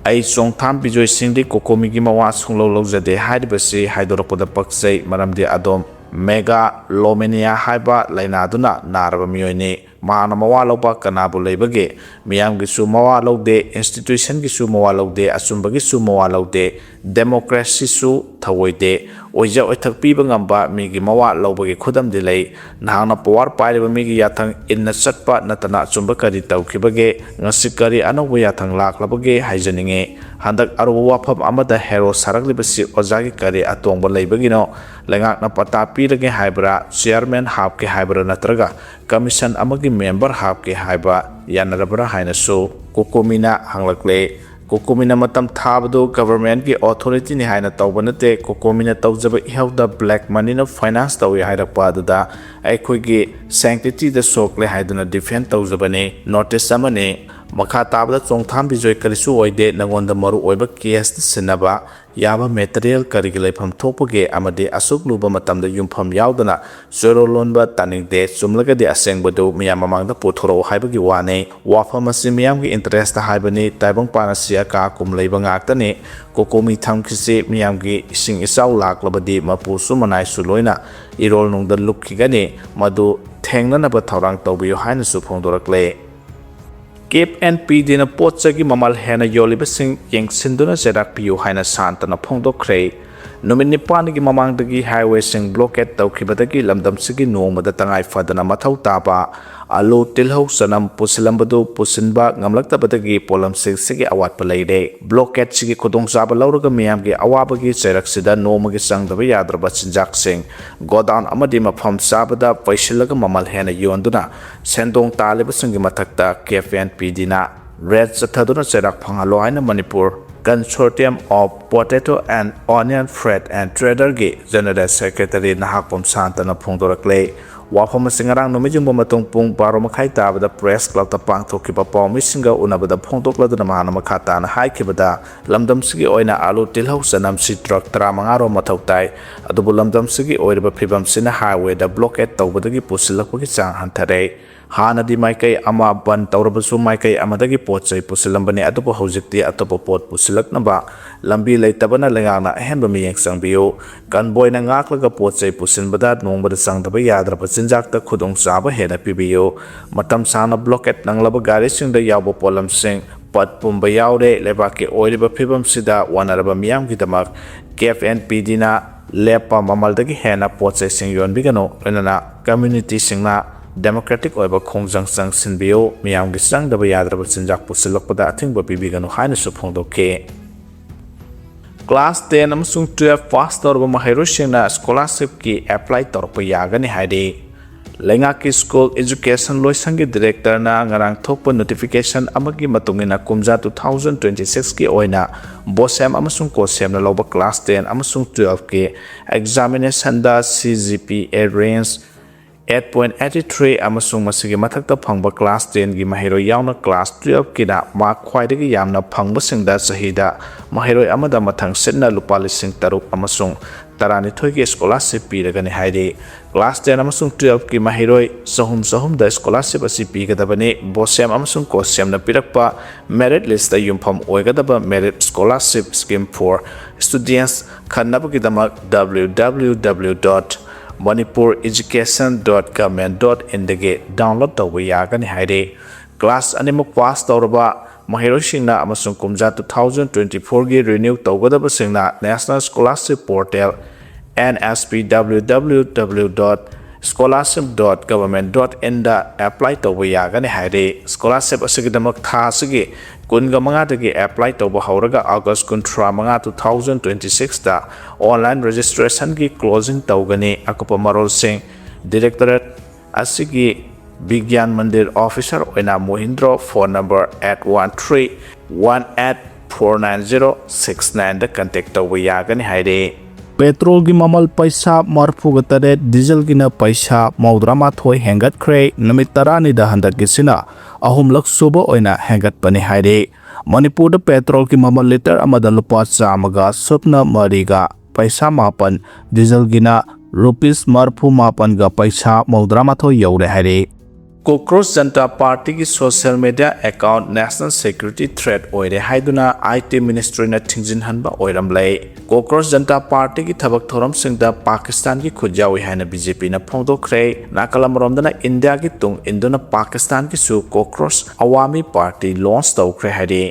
ꯑꯩ ꯆꯣꯡꯊꯥꯝ ꯕꯤꯖꯣꯏ ꯁꯤꯡꯗꯤ ꯀꯣꯀꯣꯃꯤꯒꯤ ꯃꯋꯥ ꯁꯨꯡꯂꯧ ꯂꯧꯖꯗꯦ ꯍꯥꯏꯔꯤꯕꯁꯤ ꯍꯥꯏꯗꯣꯔꯛꯄꯗ ꯄꯛꯆꯩ, ꯃꯔꯝꯗꯤ ꯑꯗꯣꯝ ꯃꯦꯒꯥꯂꯣꯃꯦꯅꯤꯌꯥ ꯍꯥꯏꯕ ꯂꯥꯏꯅꯥꯗꯨꯅ ꯅꯥꯔꯕ ꯃꯤꯑꯣꯏꯅꯤ꯫ ꯃꯍꯥꯛꯅ ꯃꯋꯥ ꯂꯧꯕ ꯀꯅꯥꯕꯨ ꯂꯩꯕꯒꯦ? ꯃꯤꯌꯥꯝꯒꯤꯁꯨ ꯃꯋꯥ ꯂꯧꯗꯦ, institutionꯒꯤꯁꯨ ꯃꯋꯥ ꯂꯧꯗꯦ, ꯑꯆꯨꯝꯕꯒꯤꯁꯨ ꯃꯋꯥ ꯂꯧꯗꯦ, democracyꯁꯨ ꯊꯧꯑꯣꯏꯗꯦ꯫ ꯑꯣꯏꯖ ꯑꯣꯏꯊꯛ ꯄꯤꯕ ꯉꯝꯕ ꯃꯤꯒꯤ ꯃꯋꯥ ꯂꯧꯕꯒꯤ ꯈꯨꯗꯝꯗꯤ ꯂꯩ꯫ ꯅꯍꯥꯛꯅ power ꯄꯥꯏꯔꯤꯕ ꯃꯤꯒꯤ ꯌꯥꯊꯪ ꯏꯟꯅ ꯆꯠꯄ ꯅꯠꯇꯅ ꯑꯆꯨꯝꯕ ꯀꯔꯤ ꯇꯧꯈꯤꯕꯒꯦ? ꯉꯁꯤ ꯀꯔꯤ ꯑꯅꯧꯕ ꯌꯥꯊꯪ ꯂꯥꯛꯂꯕꯒꯦ ꯍꯥꯏꯖꯅꯤꯡꯉꯤ꯫ ꯍꯟꯗꯛ ꯑꯔꯨꯕ ꯋꯥꯐꯝ ꯑꯃꯗ ꯍꯦꯔꯣ ꯁꯥꯔꯛꯂꯤꯕꯁꯤ ꯑꯣꯖꯥꯒꯤ ꯀꯔꯤ ꯑꯇꯣꯡꯕ ꯂꯩꯕꯒꯤꯅꯣ? ꯂꯩꯉꯥꯛꯅ ꯄꯇꯥ ꯄꯤꯔꯒꯦ ꯍꯥꯏꯕ꯭ꯔꯥ, chairman ꯍꯥꯞꯀꯦ ꯍꯥꯏꯕ꯭ꯔꯥ, ꯅꯠꯇ꯭ꯔꯒ commission ꯑꯃꯒꯤ member ꯍꯥꯞꯀꯦ ꯍꯥꯏꯕ ꯌꯥꯅꯔꯕ꯭ꯔꯥ ꯍꯥꯏꯅꯁꯨ ꯀꯣꯀꯣꯃꯤꯅ ꯍꯪꯂꯛꯂꯦ꯫ ꯀꯣꯀꯣꯃꯤꯅ ꯃꯇꯝ ꯊꯥꯕꯗꯨ governmentꯀꯤ authorityꯅꯤ ꯍꯥꯏꯅ ꯇꯧꯕ ꯅꯠꯇꯦ꯫ ꯀꯣꯀꯣꯃꯤꯅ ꯇꯧꯖꯕ ꯏꯍꯧꯗ black moneyꯅ finance ꯇꯧꯏ ꯍꯥꯏꯔꯛꯄ ꯑꯗꯨꯗ ꯑꯩꯈꯣꯏꯒꯤ sanctityꯗ ꯁꯣꯛꯂꯦ ꯍꯥꯏꯗꯨꯅ defend ꯇꯧꯖꯕꯅꯤ꯫ Notice ꯑꯃꯅꯤ꯫ ꯃꯈꯥ ꯇꯥꯕꯗ ꯆꯣꯡꯊꯥꯝ ꯕꯤꯖꯣꯏ ꯀꯔꯤꯁꯨ ꯑꯣꯏꯗꯦ, ꯅꯉꯣꯟꯗ ꯃꯔꯨ ꯑꯣꯏꯕ caseꯇ ꯁꯤꯟꯅꯕ ꯌꯥꯕ material ꯀꯔꯤꯒꯤ ꯂꯩꯐꯝ ꯊꯣꯛꯄꯒꯦ ꯑꯃꯗꯤ ꯑꯁꯨꯛ ꯂꯨꯕ ꯃꯇꯝꯗ ꯌꯨꯝꯐꯝ ꯌꯥꯎꯗꯅ ꯆꯣꯏꯔꯣꯜ ꯂꯣꯟꯕ ꯇꯥꯅꯤꯡꯗꯦ꯫ ꯆꯨꯝꯂꯒꯗꯤ ꯑꯁꯦꯡꯕꯗꯨ ꯃꯤꯌꯥꯝ ꯃꯃꯥꯡꯗ ꯄꯨꯊꯣꯔꯛꯎ ꯍꯥꯏꯕꯒꯤ ꯋꯥꯅꯤ꯫ ꯋꯥꯐꯝ ꯑꯁꯤ ꯃꯤꯌꯥꯝꯒꯤ interestꯇ ꯍꯥꯏꯕꯅꯤ꯫ ꯇꯥꯏꯕꯪꯄꯥꯟ ꯑꯁꯤ ꯑꯀꯥ ꯑꯀꯨꯝ ꯂꯩꯕ ꯉꯥꯛꯇꯅꯤ꯫ ꯀꯣꯀꯣꯃꯤ ꯊꯝꯈꯤꯁꯤ꯫ ꯃꯤꯌꯥꯝꯒꯤ ꯏꯁꯤꯡ ꯏꯆꯥꯎ ꯂꯥꯛꯂꯕꯗꯤ ꯃꯄꯨꯁꯨ ꯃꯅꯥꯏꯁꯨ ꯂꯣꯏꯅ ꯏꯔꯣꯜꯅꯨꯡꯗ ꯂꯨꯞꯈꯤꯒꯅꯤ꯫ ꯃꯗꯨ ꯊꯦꯡꯅꯅꯕ ꯊꯧꯔꯥꯡ ꯇꯧꯕꯤꯌꯨ ꯍꯥꯏꯅꯁꯨ ꯐꯣꯡꯗꯣꯔꯛꯂꯦ꯫ ꯀꯦꯞ ꯑꯦꯟ ꯄꯤ ꯗꯤꯅ ꯄꯣꯠ ꯆꯩꯒꯤ ꯃꯃꯜ ꯍꯦꯟꯅ ꯌꯣꯜꯂꯤꯕꯁꯤꯡ ꯌꯦꯡꯁꯤꯟꯗꯨꯅ ꯆꯩꯔꯥꯛ ꯄꯤꯌꯨ ꯍꯥꯏꯅ ꯁꯥꯟꯇꯅ ꯐꯣꯡꯗꯣꯛꯈ꯭ꯔꯦ꯫ ꯅꯨꯃꯤꯠ ꯅꯤꯄꯥꯟꯒꯤ ꯃꯃꯥꯡꯗꯒꯤ highwayꯁꯤꯡ blockade ꯇꯧꯈꯤꯕꯗꯒꯤ ꯂꯝꯗꯝꯁꯤꯒꯤ ꯅꯣꯡꯃꯗ ꯇꯉꯥꯏ ꯐꯗꯅ ꯃꯊꯧ ꯇꯥꯕ ꯑꯂꯨ, ꯇꯤꯜꯍꯧ, ꯆꯅꯝ ꯄꯨꯁꯤꯜꯂꯝꯕꯗꯨ ꯄꯨꯁꯤꯟꯕ ꯉꯝꯂꯛꯇꯕꯗꯒꯤ ꯄꯣꯠꯂꯝꯁꯤꯡꯁꯤꯒꯤ ꯑꯋꯥꯠꯄ ꯂꯩꯔꯦ꯫ Blockadeꯁꯤꯒꯤ ꯈꯨꯗꯣꯡꯆꯥꯕ ꯂꯧꯔꯒ ꯃꯤꯌꯥꯝꯒꯤ ꯑꯋꯥꯕꯒꯤ ꯆꯩꯔꯛꯁꯤꯗ ꯅꯣꯡꯃꯒꯤ ꯆꯪꯗꯕ ꯌꯥꯗ꯭ꯔꯕ ꯆꯤꯟꯖꯥꯛꯁꯤꯡ godown ꯑꯃꯗꯤ ꯃꯐꯝ ꯆꯥꯕꯗ ꯄꯩꯁꯤꯜꯂꯒ ꯃꯃꯜ ꯍꯦꯟꯅ ꯌꯣꯟꯗꯨꯅ ꯁꯦꯟꯗꯣꯡ ꯇꯥꯜꯂꯤꯕꯁꯤꯡꯒꯤ ꯃꯊꯛꯇ ꯀꯦꯞ ꯑꯦꯟ ꯄꯤ ꯗꯤꯅ raid ꯆꯠꯊꯗꯨꯅ ꯆꯩꯔꯥꯛ ꯐꯪꯍꯜꯂꯣ ꯍꯥꯏꯅ Manipur Consortium of Potato and Onion Freight and Traderꯒꯤ General Secretary Nahakpam ꯁꯥꯟꯇꯅ ꯐꯣꯡꯗꯣꯔꯛꯂꯦ꯫ ꯋꯥꯐꯝ ꯑꯁꯤ ꯉꯔꯥꯡ ꯅꯨꯃꯤꯠ ꯌꯨꯡꯕ ꯃꯇꯨꯡ ꯄꯨꯡ ꯕꯥꯔꯣ ꯃꯈꯥꯏ ꯇꯥꯕꯗ Press Clubꯇ ꯄꯥꯡꯊꯣꯛꯈꯤꯕ ꯄꯥꯎꯃꯤꯁꯤꯡꯒ ꯎꯅꯕꯗ ꯐꯣꯡꯗꯣꯛꯂꯗꯨꯅ ꯃꯍꯥꯛꯅ ꯃꯈꯥ ꯇꯥꯅ ꯍꯥꯏꯈꯤꯕꯗ, ꯂꯝꯗꯝꯁꯤꯒꯤ ꯑꯣꯏꯅ ꯑꯂꯨ, ꯇꯤꯜꯍꯧ, ꯆꯅꯝꯁꯤ truck ꯇꯔꯥꯃꯉꯥ ꯔꯣꯝ ꯃꯊꯧ ꯇꯥꯏ꯫ ꯑꯗꯨꯕꯨ ꯂꯝꯗꯝꯁꯤꯒꯤ ꯑꯣꯏꯔꯤꯕ ꯐꯤꯕꯝꯁꯤꯅ highwayꯗ blockade ꯇꯧꯕꯗꯒꯤ ꯄꯨꯁꯤꯜꯂꯛꯄꯒꯤ ꯆꯥꯡ ꯍꯟꯊꯔꯦ꯫ ꯍꯥꯟꯅꯗꯤ ꯃꯥꯏꯀꯩ ꯑꯃ ꯕꯟ ꯇꯧꯔꯕꯁꯨ ꯃꯥꯏꯀꯩ ꯑꯃꯗꯒꯤ ꯄꯣꯠ ꯆꯩ ꯄꯨꯁꯤꯜꯂꯝꯕꯅꯤ, ꯑꯗꯨꯕꯨ ꯍꯧꯖꯤꯛꯇꯤ ꯑꯇꯣꯞꯄ ꯄꯣꯠ ꯄꯨꯁꯤꯜꯂꯛꯅꯕ ꯂꯝꯕꯤ ꯂꯩꯇꯕꯅ ꯂꯩꯉꯥꯛꯅ ꯑꯍꯦꯟꯕ ꯃꯤꯠꯌꯦꯡ ꯆꯪꯕꯤꯌꯨ꯫ ꯀꯟꯕꯣꯏꯅ ꯉꯥꯛꯂꯒ ꯄꯣꯠ ꯆꯩ ꯄꯨꯁꯤꯟꯕꯗ ꯅꯣꯡꯃꯗ ꯆꯪꯗꯕ ꯌꯥꯗ꯭ꯔꯕ ꯆꯤꯟꯖꯥꯛꯇ ꯈꯨꯗꯣꯡꯆꯥꯕ ꯍꯦꯟꯅ ꯄꯤꯕꯤꯌꯨ꯫ ꯃꯇꯝ ꯁꯥꯡꯅ ꯕ꯭ꯂꯣꯀꯦꯠ ꯅꯪꯂꯕ ꯒꯥꯔꯤꯁꯤꯡꯗ ꯌꯥꯎꯕ ꯄꯣꯠꯂꯝꯁꯤꯡ ꯄꯠ ꯄꯨꯝꯕ ꯌꯥꯎꯔꯦ꯫ ꯂꯩꯕꯥꯛꯀꯤ ꯑꯣꯏꯔꯤꯕ ꯐꯤꯕꯝꯁꯤꯗ ꯋꯥꯅꯔꯕ ꯃꯤꯌꯥꯝꯒꯤꯗꯃꯛ ꯀꯦꯐ ꯑꯦꯟ ꯄꯤ ꯗꯤꯅ ꯂꯦꯞꯄ ꯃꯃꯜꯗꯒꯤ ꯍꯦꯟꯅ ꯄꯣꯠ ꯆꯩꯁꯤꯡ ꯌꯣꯟꯕꯤꯒꯅꯨ, ꯂꯣꯏꯅꯅ ꯀꯝꯃ꯭ꯌꯨꯅꯤꯇꯤꯁꯤꯡꯅ ꯗꯦꯃꯣꯀ꯭ꯔꯦꯇꯤꯛ ꯑꯣꯏꯕ ꯈꯣꯡꯖꯪ ꯆꯪꯁꯤꯟꯕꯤꯌꯨ, ꯃꯤꯌꯥꯝꯒꯤ ꯆꯪꯗꯕ ꯌꯥꯗ꯭ꯔꯕ ꯆꯤꯟꯖꯥꯛ ꯄꯨꯁꯤꯜꯂꯛꯄꯗ ꯑꯊꯤꯡꯕ ꯄꯤꯕꯤꯒꯅꯨ ꯍꯥꯏꯅꯁꯨ ꯐꯣꯡꯗꯣꯛꯈꯤ꯫ ꯀ꯭ꯂꯥꯁ ꯇꯦꯟ ꯑꯃꯁꯨꯡ ꯇꯨꯌꯦꯜꯐ ꯄꯥꯁ ꯇꯧꯔꯕ ꯃꯍꯩꯔꯣꯏꯁꯤꯡꯅ ꯁ꯭ꯀꯣꯂꯥꯔꯁꯤꯞꯀꯤ ꯑꯦꯄ꯭ꯂꯥꯏ ꯇꯧꯔꯛꯄ ꯌꯥꯒꯅꯤ ꯍꯥꯏꯔꯤ꯫ ꯂꯩꯉꯥꯛꯀꯤ ꯁ꯭ꯀꯨꯜ ꯑꯦꯖꯨꯀꯦꯁꯟ ꯂꯣꯏꯁꯪꯒꯤ ꯗꯤꯔꯦꯛꯇꯔꯅ ꯉꯔꯥꯡ ꯊꯣꯛꯄ ꯅꯣꯇꯤꯐꯤꯀꯦꯁꯟ ꯑꯃꯒꯤ ꯃꯇꯨꯡ ꯏꯟꯅ, ꯀꯨꯝꯖꯥ ꯇꯨ ꯊꯥꯎꯖꯟ ꯇ꯭ꯋꯦꯟꯇꯤ ꯁꯤꯛꯁꯀꯤ ꯑꯣꯏꯅ ꯕꯣꯁꯦꯝ ꯑꯃꯁꯨꯡ ꯀꯣꯁꯦꯝꯅ ꯂꯧꯕ ꯀ꯭ꯂꯥꯁ ꯇꯦꯟ ꯑꯃꯁꯨꯡ ꯇꯨꯌꯦꯜꯐꯀꯤ ꯑꯦꯛꯖꯥꯃꯤꯅꯦꯁꯟꯗ C G P A range eight point eighty three ꯑꯃꯁꯨꯡ ꯃꯁꯤꯒꯤ ꯃꯊꯛꯇ ꯐꯪꯕ ꯀ꯭ꯂꯥꯁ ꯇꯦꯟꯒꯤ ꯃꯍꯩꯔꯣꯏ ꯌꯥꯎꯅ ꯀ꯭ꯂꯥꯁ ꯇꯨꯌꯦꯜꯐꯀꯤꯅ ꯃꯥꯔꯛ ꯈ꯭ꯋꯥꯏꯗꯒꯤ ꯌꯥꯝꯅ ꯐꯪꯕꯁꯤꯡꯗ ꯆꯍꯤꯗ ꯃꯍꯩꯔꯣꯏ ꯑꯃꯗ ꯃꯊꯪ ꯁꯤꯠꯅ ꯂꯨꯄꯥ ꯂꯤꯁꯤꯡ ꯇꯔꯨꯛ ꯑꯃꯁꯨꯡ ꯇꯔꯥꯅꯤꯊꯣꯏꯒꯤ ꯁ꯭ꯀꯣꯂꯥꯔꯁꯤꯞ ꯄꯤꯔꯒꯅꯤ ꯍꯥꯏꯔꯤ꯫ ꯀ꯭ꯂꯥꯁ ꯇꯦꯟ ꯑꯃꯁꯨꯡ ꯇꯨꯌꯦꯜꯐꯀꯤ ꯃꯍꯩꯔꯣꯏ ꯆꯍꯨꯝ ꯆꯍꯨꯝꯗ ꯁ꯭ꯀꯣꯂꯥꯔꯁꯤꯞ ꯑꯁꯤ ꯄꯤꯒꯗꯕꯅꯤ꯫ ꯕꯣꯁꯦꯝ ꯑꯃꯁꯨꯡ ꯀꯣꯁꯦꯝꯅ ꯄꯤꯔꯛꯄ ꯃꯦꯔꯤꯠ ꯂꯤꯁꯇ ꯌꯨꯝꯐꯝ ꯑꯣꯏꯒꯗꯕ Merit Scholarship Scheme for Students ꯈꯟꯅꯕꯒꯤꯗꯃꯛ W W W dot manipur education dot government dot in ꯗꯒꯤ ꯗꯥꯎꯟꯂꯣꯗ ꯇꯧꯕ ꯌꯥꯒꯅꯤ ꯍꯥꯏꯔꯤ꯫ ꯀ꯭ꯂꯥꯁ ꯑꯅꯤꯃꯛ ꯄꯥꯁ ꯇꯧꯔꯕ ꯃꯍꯩꯔꯣꯏꯁꯤꯡꯅ ꯑꯃꯁꯨꯡ ꯀꯨꯝꯖꯥ ꯇꯨ ꯊꯥꯎꯖꯟ ꯇ꯭ꯋꯦꯟꯇꯤ ꯐꯣꯔꯒꯤ renew ꯇꯧꯒꯗꯕꯁꯤꯡꯅ National Scholarship Portal, N S P W W W dot scholarship dot government dot in the apply ꯇꯧꯕ ꯌꯥꯒꯅꯤ ꯍꯥꯏꯔꯤ꯫ ꯁ꯭ꯀꯣꯂꯥꯔꯁꯤꯞ ꯑꯁꯤꯒꯤꯗꯃꯛ ꯊꯥ ꯑꯁꯤꯒꯤ ꯀꯨꯟꯒ ꯃꯉꯥꯗꯒꯤ ꯑꯦꯄ꯭ꯂꯥꯏ ꯇꯧꯕ ꯍꯧꯔꯒ ꯑꯥꯒꯁ ꯀꯨꯟꯊ꯭ꯔꯥ ꯃꯉꯥ, ꯇꯨ ꯊꯥꯎꯖꯟ ꯇ꯭ꯋꯦꯟꯇꯤ ꯁꯤꯛꯁꯇ ꯑꯣꯟꯂꯥꯏꯟ ꯔꯦꯖꯤꯁꯇ꯭ꯔꯦꯁꯟꯒꯤ ꯀ꯭ꯂꯣꯖꯤꯡ ꯇꯧꯒꯅꯤ꯫ ꯑꯀꯨꯞꯄ ꯃꯔꯣꯜꯁꯤꯡ ꯗꯤꯔꯦꯛꯇꯣꯔꯦꯠ ꯑꯁꯤꯒꯤ ꯕꯤꯒ꯭ꯌꯥꯟ ꯃꯟꯗꯤꯔ ꯑꯣꯐꯤꯁꯔ ꯑꯣꯏꯅ Mohindro, phone number eight one three one eight four nine zero six nine ꯗ ꯀꯟꯇꯦꯛ ꯇꯧꯕ ꯌꯥꯒꯅꯤ ꯍꯥꯏꯔꯤ꯫ ꯄꯦꯇ꯭ꯔꯣꯜꯒꯤ ꯃꯃꯜ ꯄꯩꯁꯥ ꯃꯔꯤꯐꯨꯒ ꯇꯔꯦꯠ, ꯗꯤꯖꯜꯒꯤꯅ ꯄꯩꯁꯥ ꯃꯧꯗ꯭ꯔꯥ ꯃꯥꯊꯣꯏ ꯍꯦꯟꯒꯠꯈ꯭ꯔꯦ꯫ ꯅꯨꯃꯤꯠ ꯇꯔꯥꯅꯤꯗ ꯍꯟꯗꯛꯀꯤꯁꯤꯅ ꯑꯍꯨꯝꯂꯛ ꯁꯨꯕ ꯑꯣꯏꯅ ꯍꯦꯟꯒꯠꯄꯅꯤ ꯍꯥꯏꯔꯤ꯫ ꯃꯅꯤꯄꯨꯔꯗ ꯄꯦꯇ꯭ꯔꯣꯜꯒꯤ ꯃꯃꯜ ꯂꯤꯇꯔ ꯑꯃꯗ ꯂꯨꯄꯥ ꯆꯥꯝꯃꯒ ꯁꯨꯞꯅ ꯃꯔꯤꯒ ꯄꯩꯁꯥ ꯃꯥꯄꯟ, ꯗꯤꯖꯜꯒꯤꯅ ꯔꯨꯄꯤꯁ ꯃꯔꯤꯐꯨ ꯃꯥꯄꯟꯒ ꯄꯩꯁꯥ ꯃꯧꯗ꯭ꯔꯥ ꯃꯥꯊꯣꯏ ꯌꯧꯔꯦ ꯍꯥꯏꯔꯤ꯫ ꯀꯣꯀ꯭ꯔꯣꯁ ꯖꯟꯇꯥ ꯄꯥꯔꯇꯤꯒꯤ social media account national security thread ꯑꯣꯏꯔꯦ ꯍꯥꯏꯗꯨꯅ ꯑꯥꯏ ꯇꯤ ꯃꯤꯅꯤꯁꯇ꯭ꯔꯤꯅ ꯊꯤꯡꯖꯤꯟꯍꯟꯕ ꯑꯣꯏꯔꯝꯂꯦ꯫ ꯀꯣꯀ꯭ꯔꯣꯁ ꯖꯟꯇꯥ ꯄꯥꯔꯇꯤꯒꯤ ꯊꯕꯛ ꯊꯧꯔꯝꯁꯤꯡꯗ ꯄꯥꯀꯤꯁꯇꯥꯟꯒꯤ ꯈꯨꯠ ꯌꯥꯎꯏ ꯍꯥꯏꯅ ꯕꯤ ꯖꯦ ꯄꯤꯅ ꯐꯣꯡꯗꯣꯛꯈ꯭ꯔꯦ꯫ ꯅꯥꯀꯜ ꯑꯃꯔꯣꯝꯗꯅ ꯏꯟꯗꯤꯌꯥꯒꯤ ꯇꯨꯡ ꯏꯟꯗꯨꯅ ꯄꯥꯀꯤꯁꯇꯥꯟꯒꯤꯁꯨ ꯀꯣꯀ꯭ꯔꯣꯁ ꯑꯋꯥꯃꯤ ꯄꯥꯔꯇꯤ ꯂꯣꯟꯆ ꯇꯧꯈ꯭ꯔꯦ ꯍꯥꯏꯔꯤ꯫